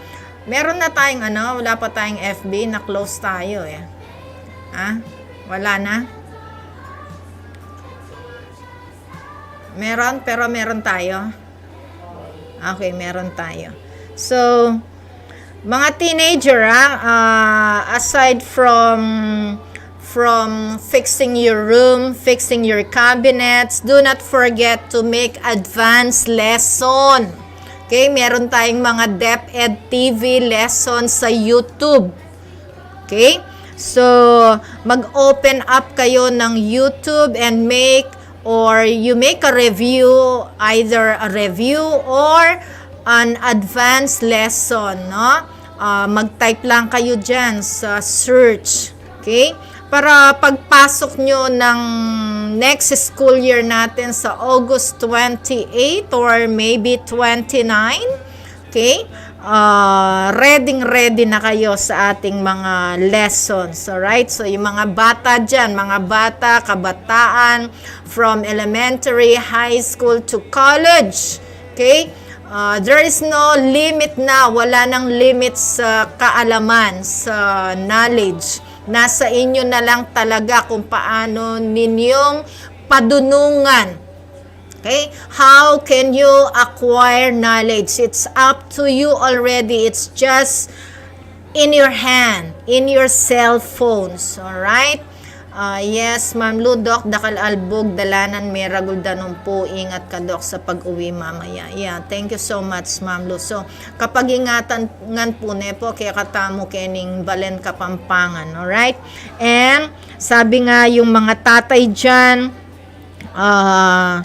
meron na tayong ano, wala pa tayong F B, na-close tayo eh. Ha? Wala na? Meron, pero meron tayo. Okay, meron tayo. So, mga teenager, ah, ah, aside from, from fixing your room, fixing your cabinets, do not forget to make advance lesson. Okay, meron tayong mga DepEd T V lessons sa YouTube. Okay? So, mag-open up kayo ng YouTube and make, or you make a review, either a review or an advanced lesson, no? Ah, mag-type lang kayo dyan sa search. Okay? Para pagpasok nyo ng next school year natin sa August twenty-eight or maybe twenty-nine, okay? Ah, ready, ready na kayo sa ating mga lessons, alright? So, yung mga bata dyan, mga bata, kabataan, from elementary, high school to college, okay? Ah, there is no limit na, wala nang limit sa kaalaman, sa knowledge. Nasa inyo na lang talaga kung paano ninyong padunungan. Okay? How can you acquire knowledge? It's up to you already. It's just in your hand, in your cell phones. Alright? Ah, yes, Ma'am Lu, Doc, dakal albug, dalanan me ragul danum pu, ingat ka, Doc, sa pag-uwi mamaya. Yeah, thank you so much, Ma'am Lu. So, kapag-ingatan ngan pu ne pu, kekatamu kening balen Kapampangan, alright? And, sabi nga yung mga tatay dyan, ah,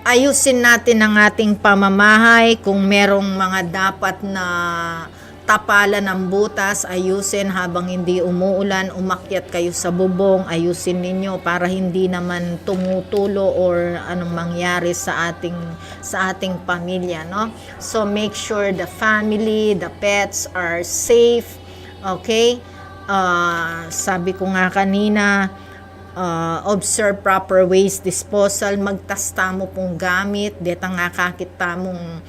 ayusin natin ang ating pamamahay, kung merong mga dapat na tapalan ng butas, ayusin habang hindi umuulan, umakyat kayo sa bubong, ayusin ninyo para hindi naman tumutulo or anong mangyari sa ating, sa ating pamilya, no? So make sure the family, the pets are safe, okay? Ah, sabi ko nga kanina, ah, observe proper waste disposal, magtas tamu pung gamit, detang akakit tamung,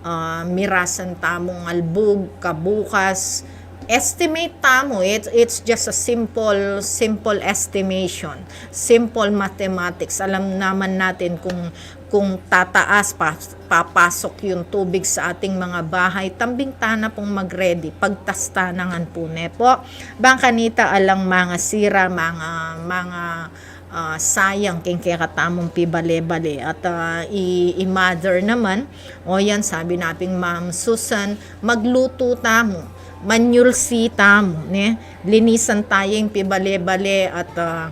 ah, mirasan tamung albug kabukas, estimate tamu. It's, it's just a simple, simple estimation, simple mathematics. Alam naman natin kung, kung tataas pa, papasok yung tubig sa ating mga bahay, tambing tana pung mag-ready, pagtas tana ngan pu ne pu. Bang kanita alang mangasira, manga, manga, ah, sayang keng kekatamung pibale-bale. At, ah, i, i-mother naman, o yan, sabi na ping Ma'am Susan, magluto tamu, manyulsi tamu, ne? Linisan taya ing pibale-bale at, ah,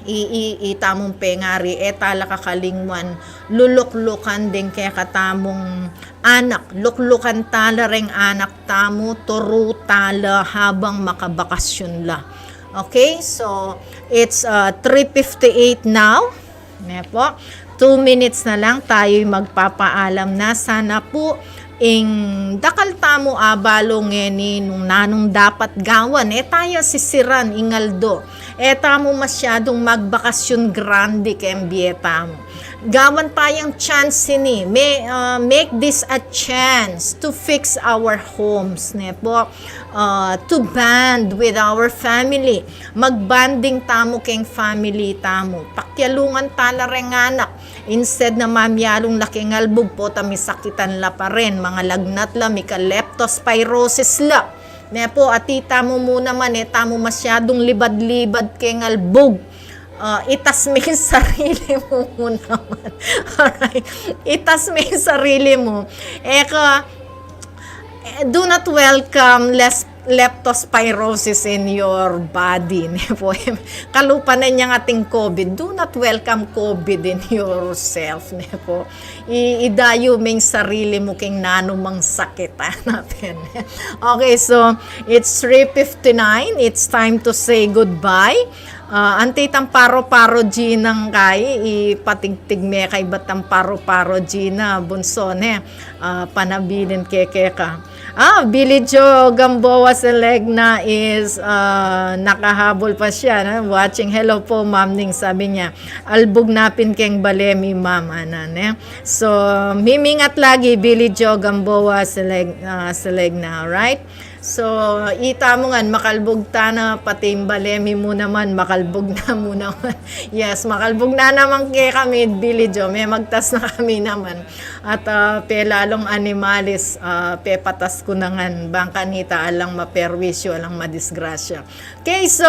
i, i, i tamung pengari, e tala kakalingwan, luluklukan deng kekatamung anak, luklukan tala reng anak tamu, turu tala habang makabakasyon la. Okay, so it's, uh, three fifty-eight now. Ne pu? Two minutes na lang tayo'y magpapaalam na. Sana pu ing dakal tamu abalu ngeni nung nanung dapat gawan. E taya sisiran ing aldo. E tamu masyadung magbakasyun grandi keng bie tamu. Gawan tayang chance ini. May, uh, make this a chance to fix our homes, ne pu? Uh, to bond with our family. Mag-bonding tamu keng family tamu. Pakialungan tala reng anak. Instead na mamialung la keng albug, pota misakitan la pa rin, mangalagnat la, mika-leptospirosis la. Ne pu, ati tamu mu naman, e tamu masyadung libad-libad keng albug. Ah, itas me ing sarili mu mu naman. Alright. Itas me ing sarili mu. E ka, eh, do not welcome less leptospirosis in your body, ne pu? Kalupa na niya ating COVID, do not welcome COVID in yourself, ne pu? I, idayu me ing sarili mu keng nanumang sakit, ah, natin. Okay, so it's three fifty-nine. It's time to say goodbye. Ah, anti tang Paro-Paro Gina, kai, ipatigtig me kaybat tang Paro-Paro Gina, bunso, ne? Ah, panabilin keka. Ah, Billy Joe Gamboa Selegna is, ah, nakahabol pa siya, no? Watching. Hello po, Ma'am Ning, sabi niya. Albug na pin keng bale mi, Ma'am, ana, ne? So, mimingat lagi, Billy Joe Gamboa Seleg-, ah, Selegna, alright? So, ita mu ngan, makalbug tana, pati ing bale mi mu naman, makalbug na mu naman. Yes, makalbug na naman kekami, Billy Joe, memagtas na kami naman. At, ah, pelalung animalis, ah, pepatas ku na ngan, bang kanita alang maperwisyu, alang madisgrasya. Okay, so,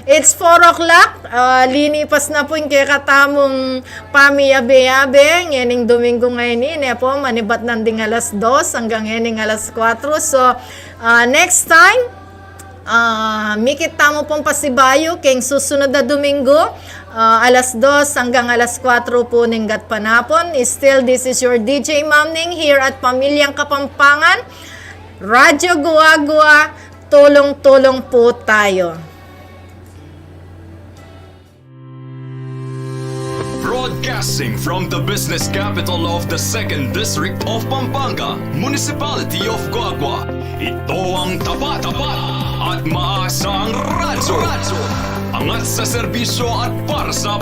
It's four o'clock. Ah, linipas na pu ing kekatamung pamiyabe-yabe ngening Domingo ngeni, ne pu, manibat nang ding alas dos anggang ngening alas kuatro. So, ah, next time, ah, mikit tamu pung pasibayu keng susunod a Domingo, ah, alas dos anggang alas kuatro pu ning gatpanapun. Still, this is your D J Mamning here at Pamilyang Kapampangan, Radyo Guagua, tulong-tulong po tayo. Broadcasting from the business capital of the Second District of Pampanga, Municipality of Guagua, ito ang tapat, tapat at maasang radyo. Angat sa serbisyo at para sa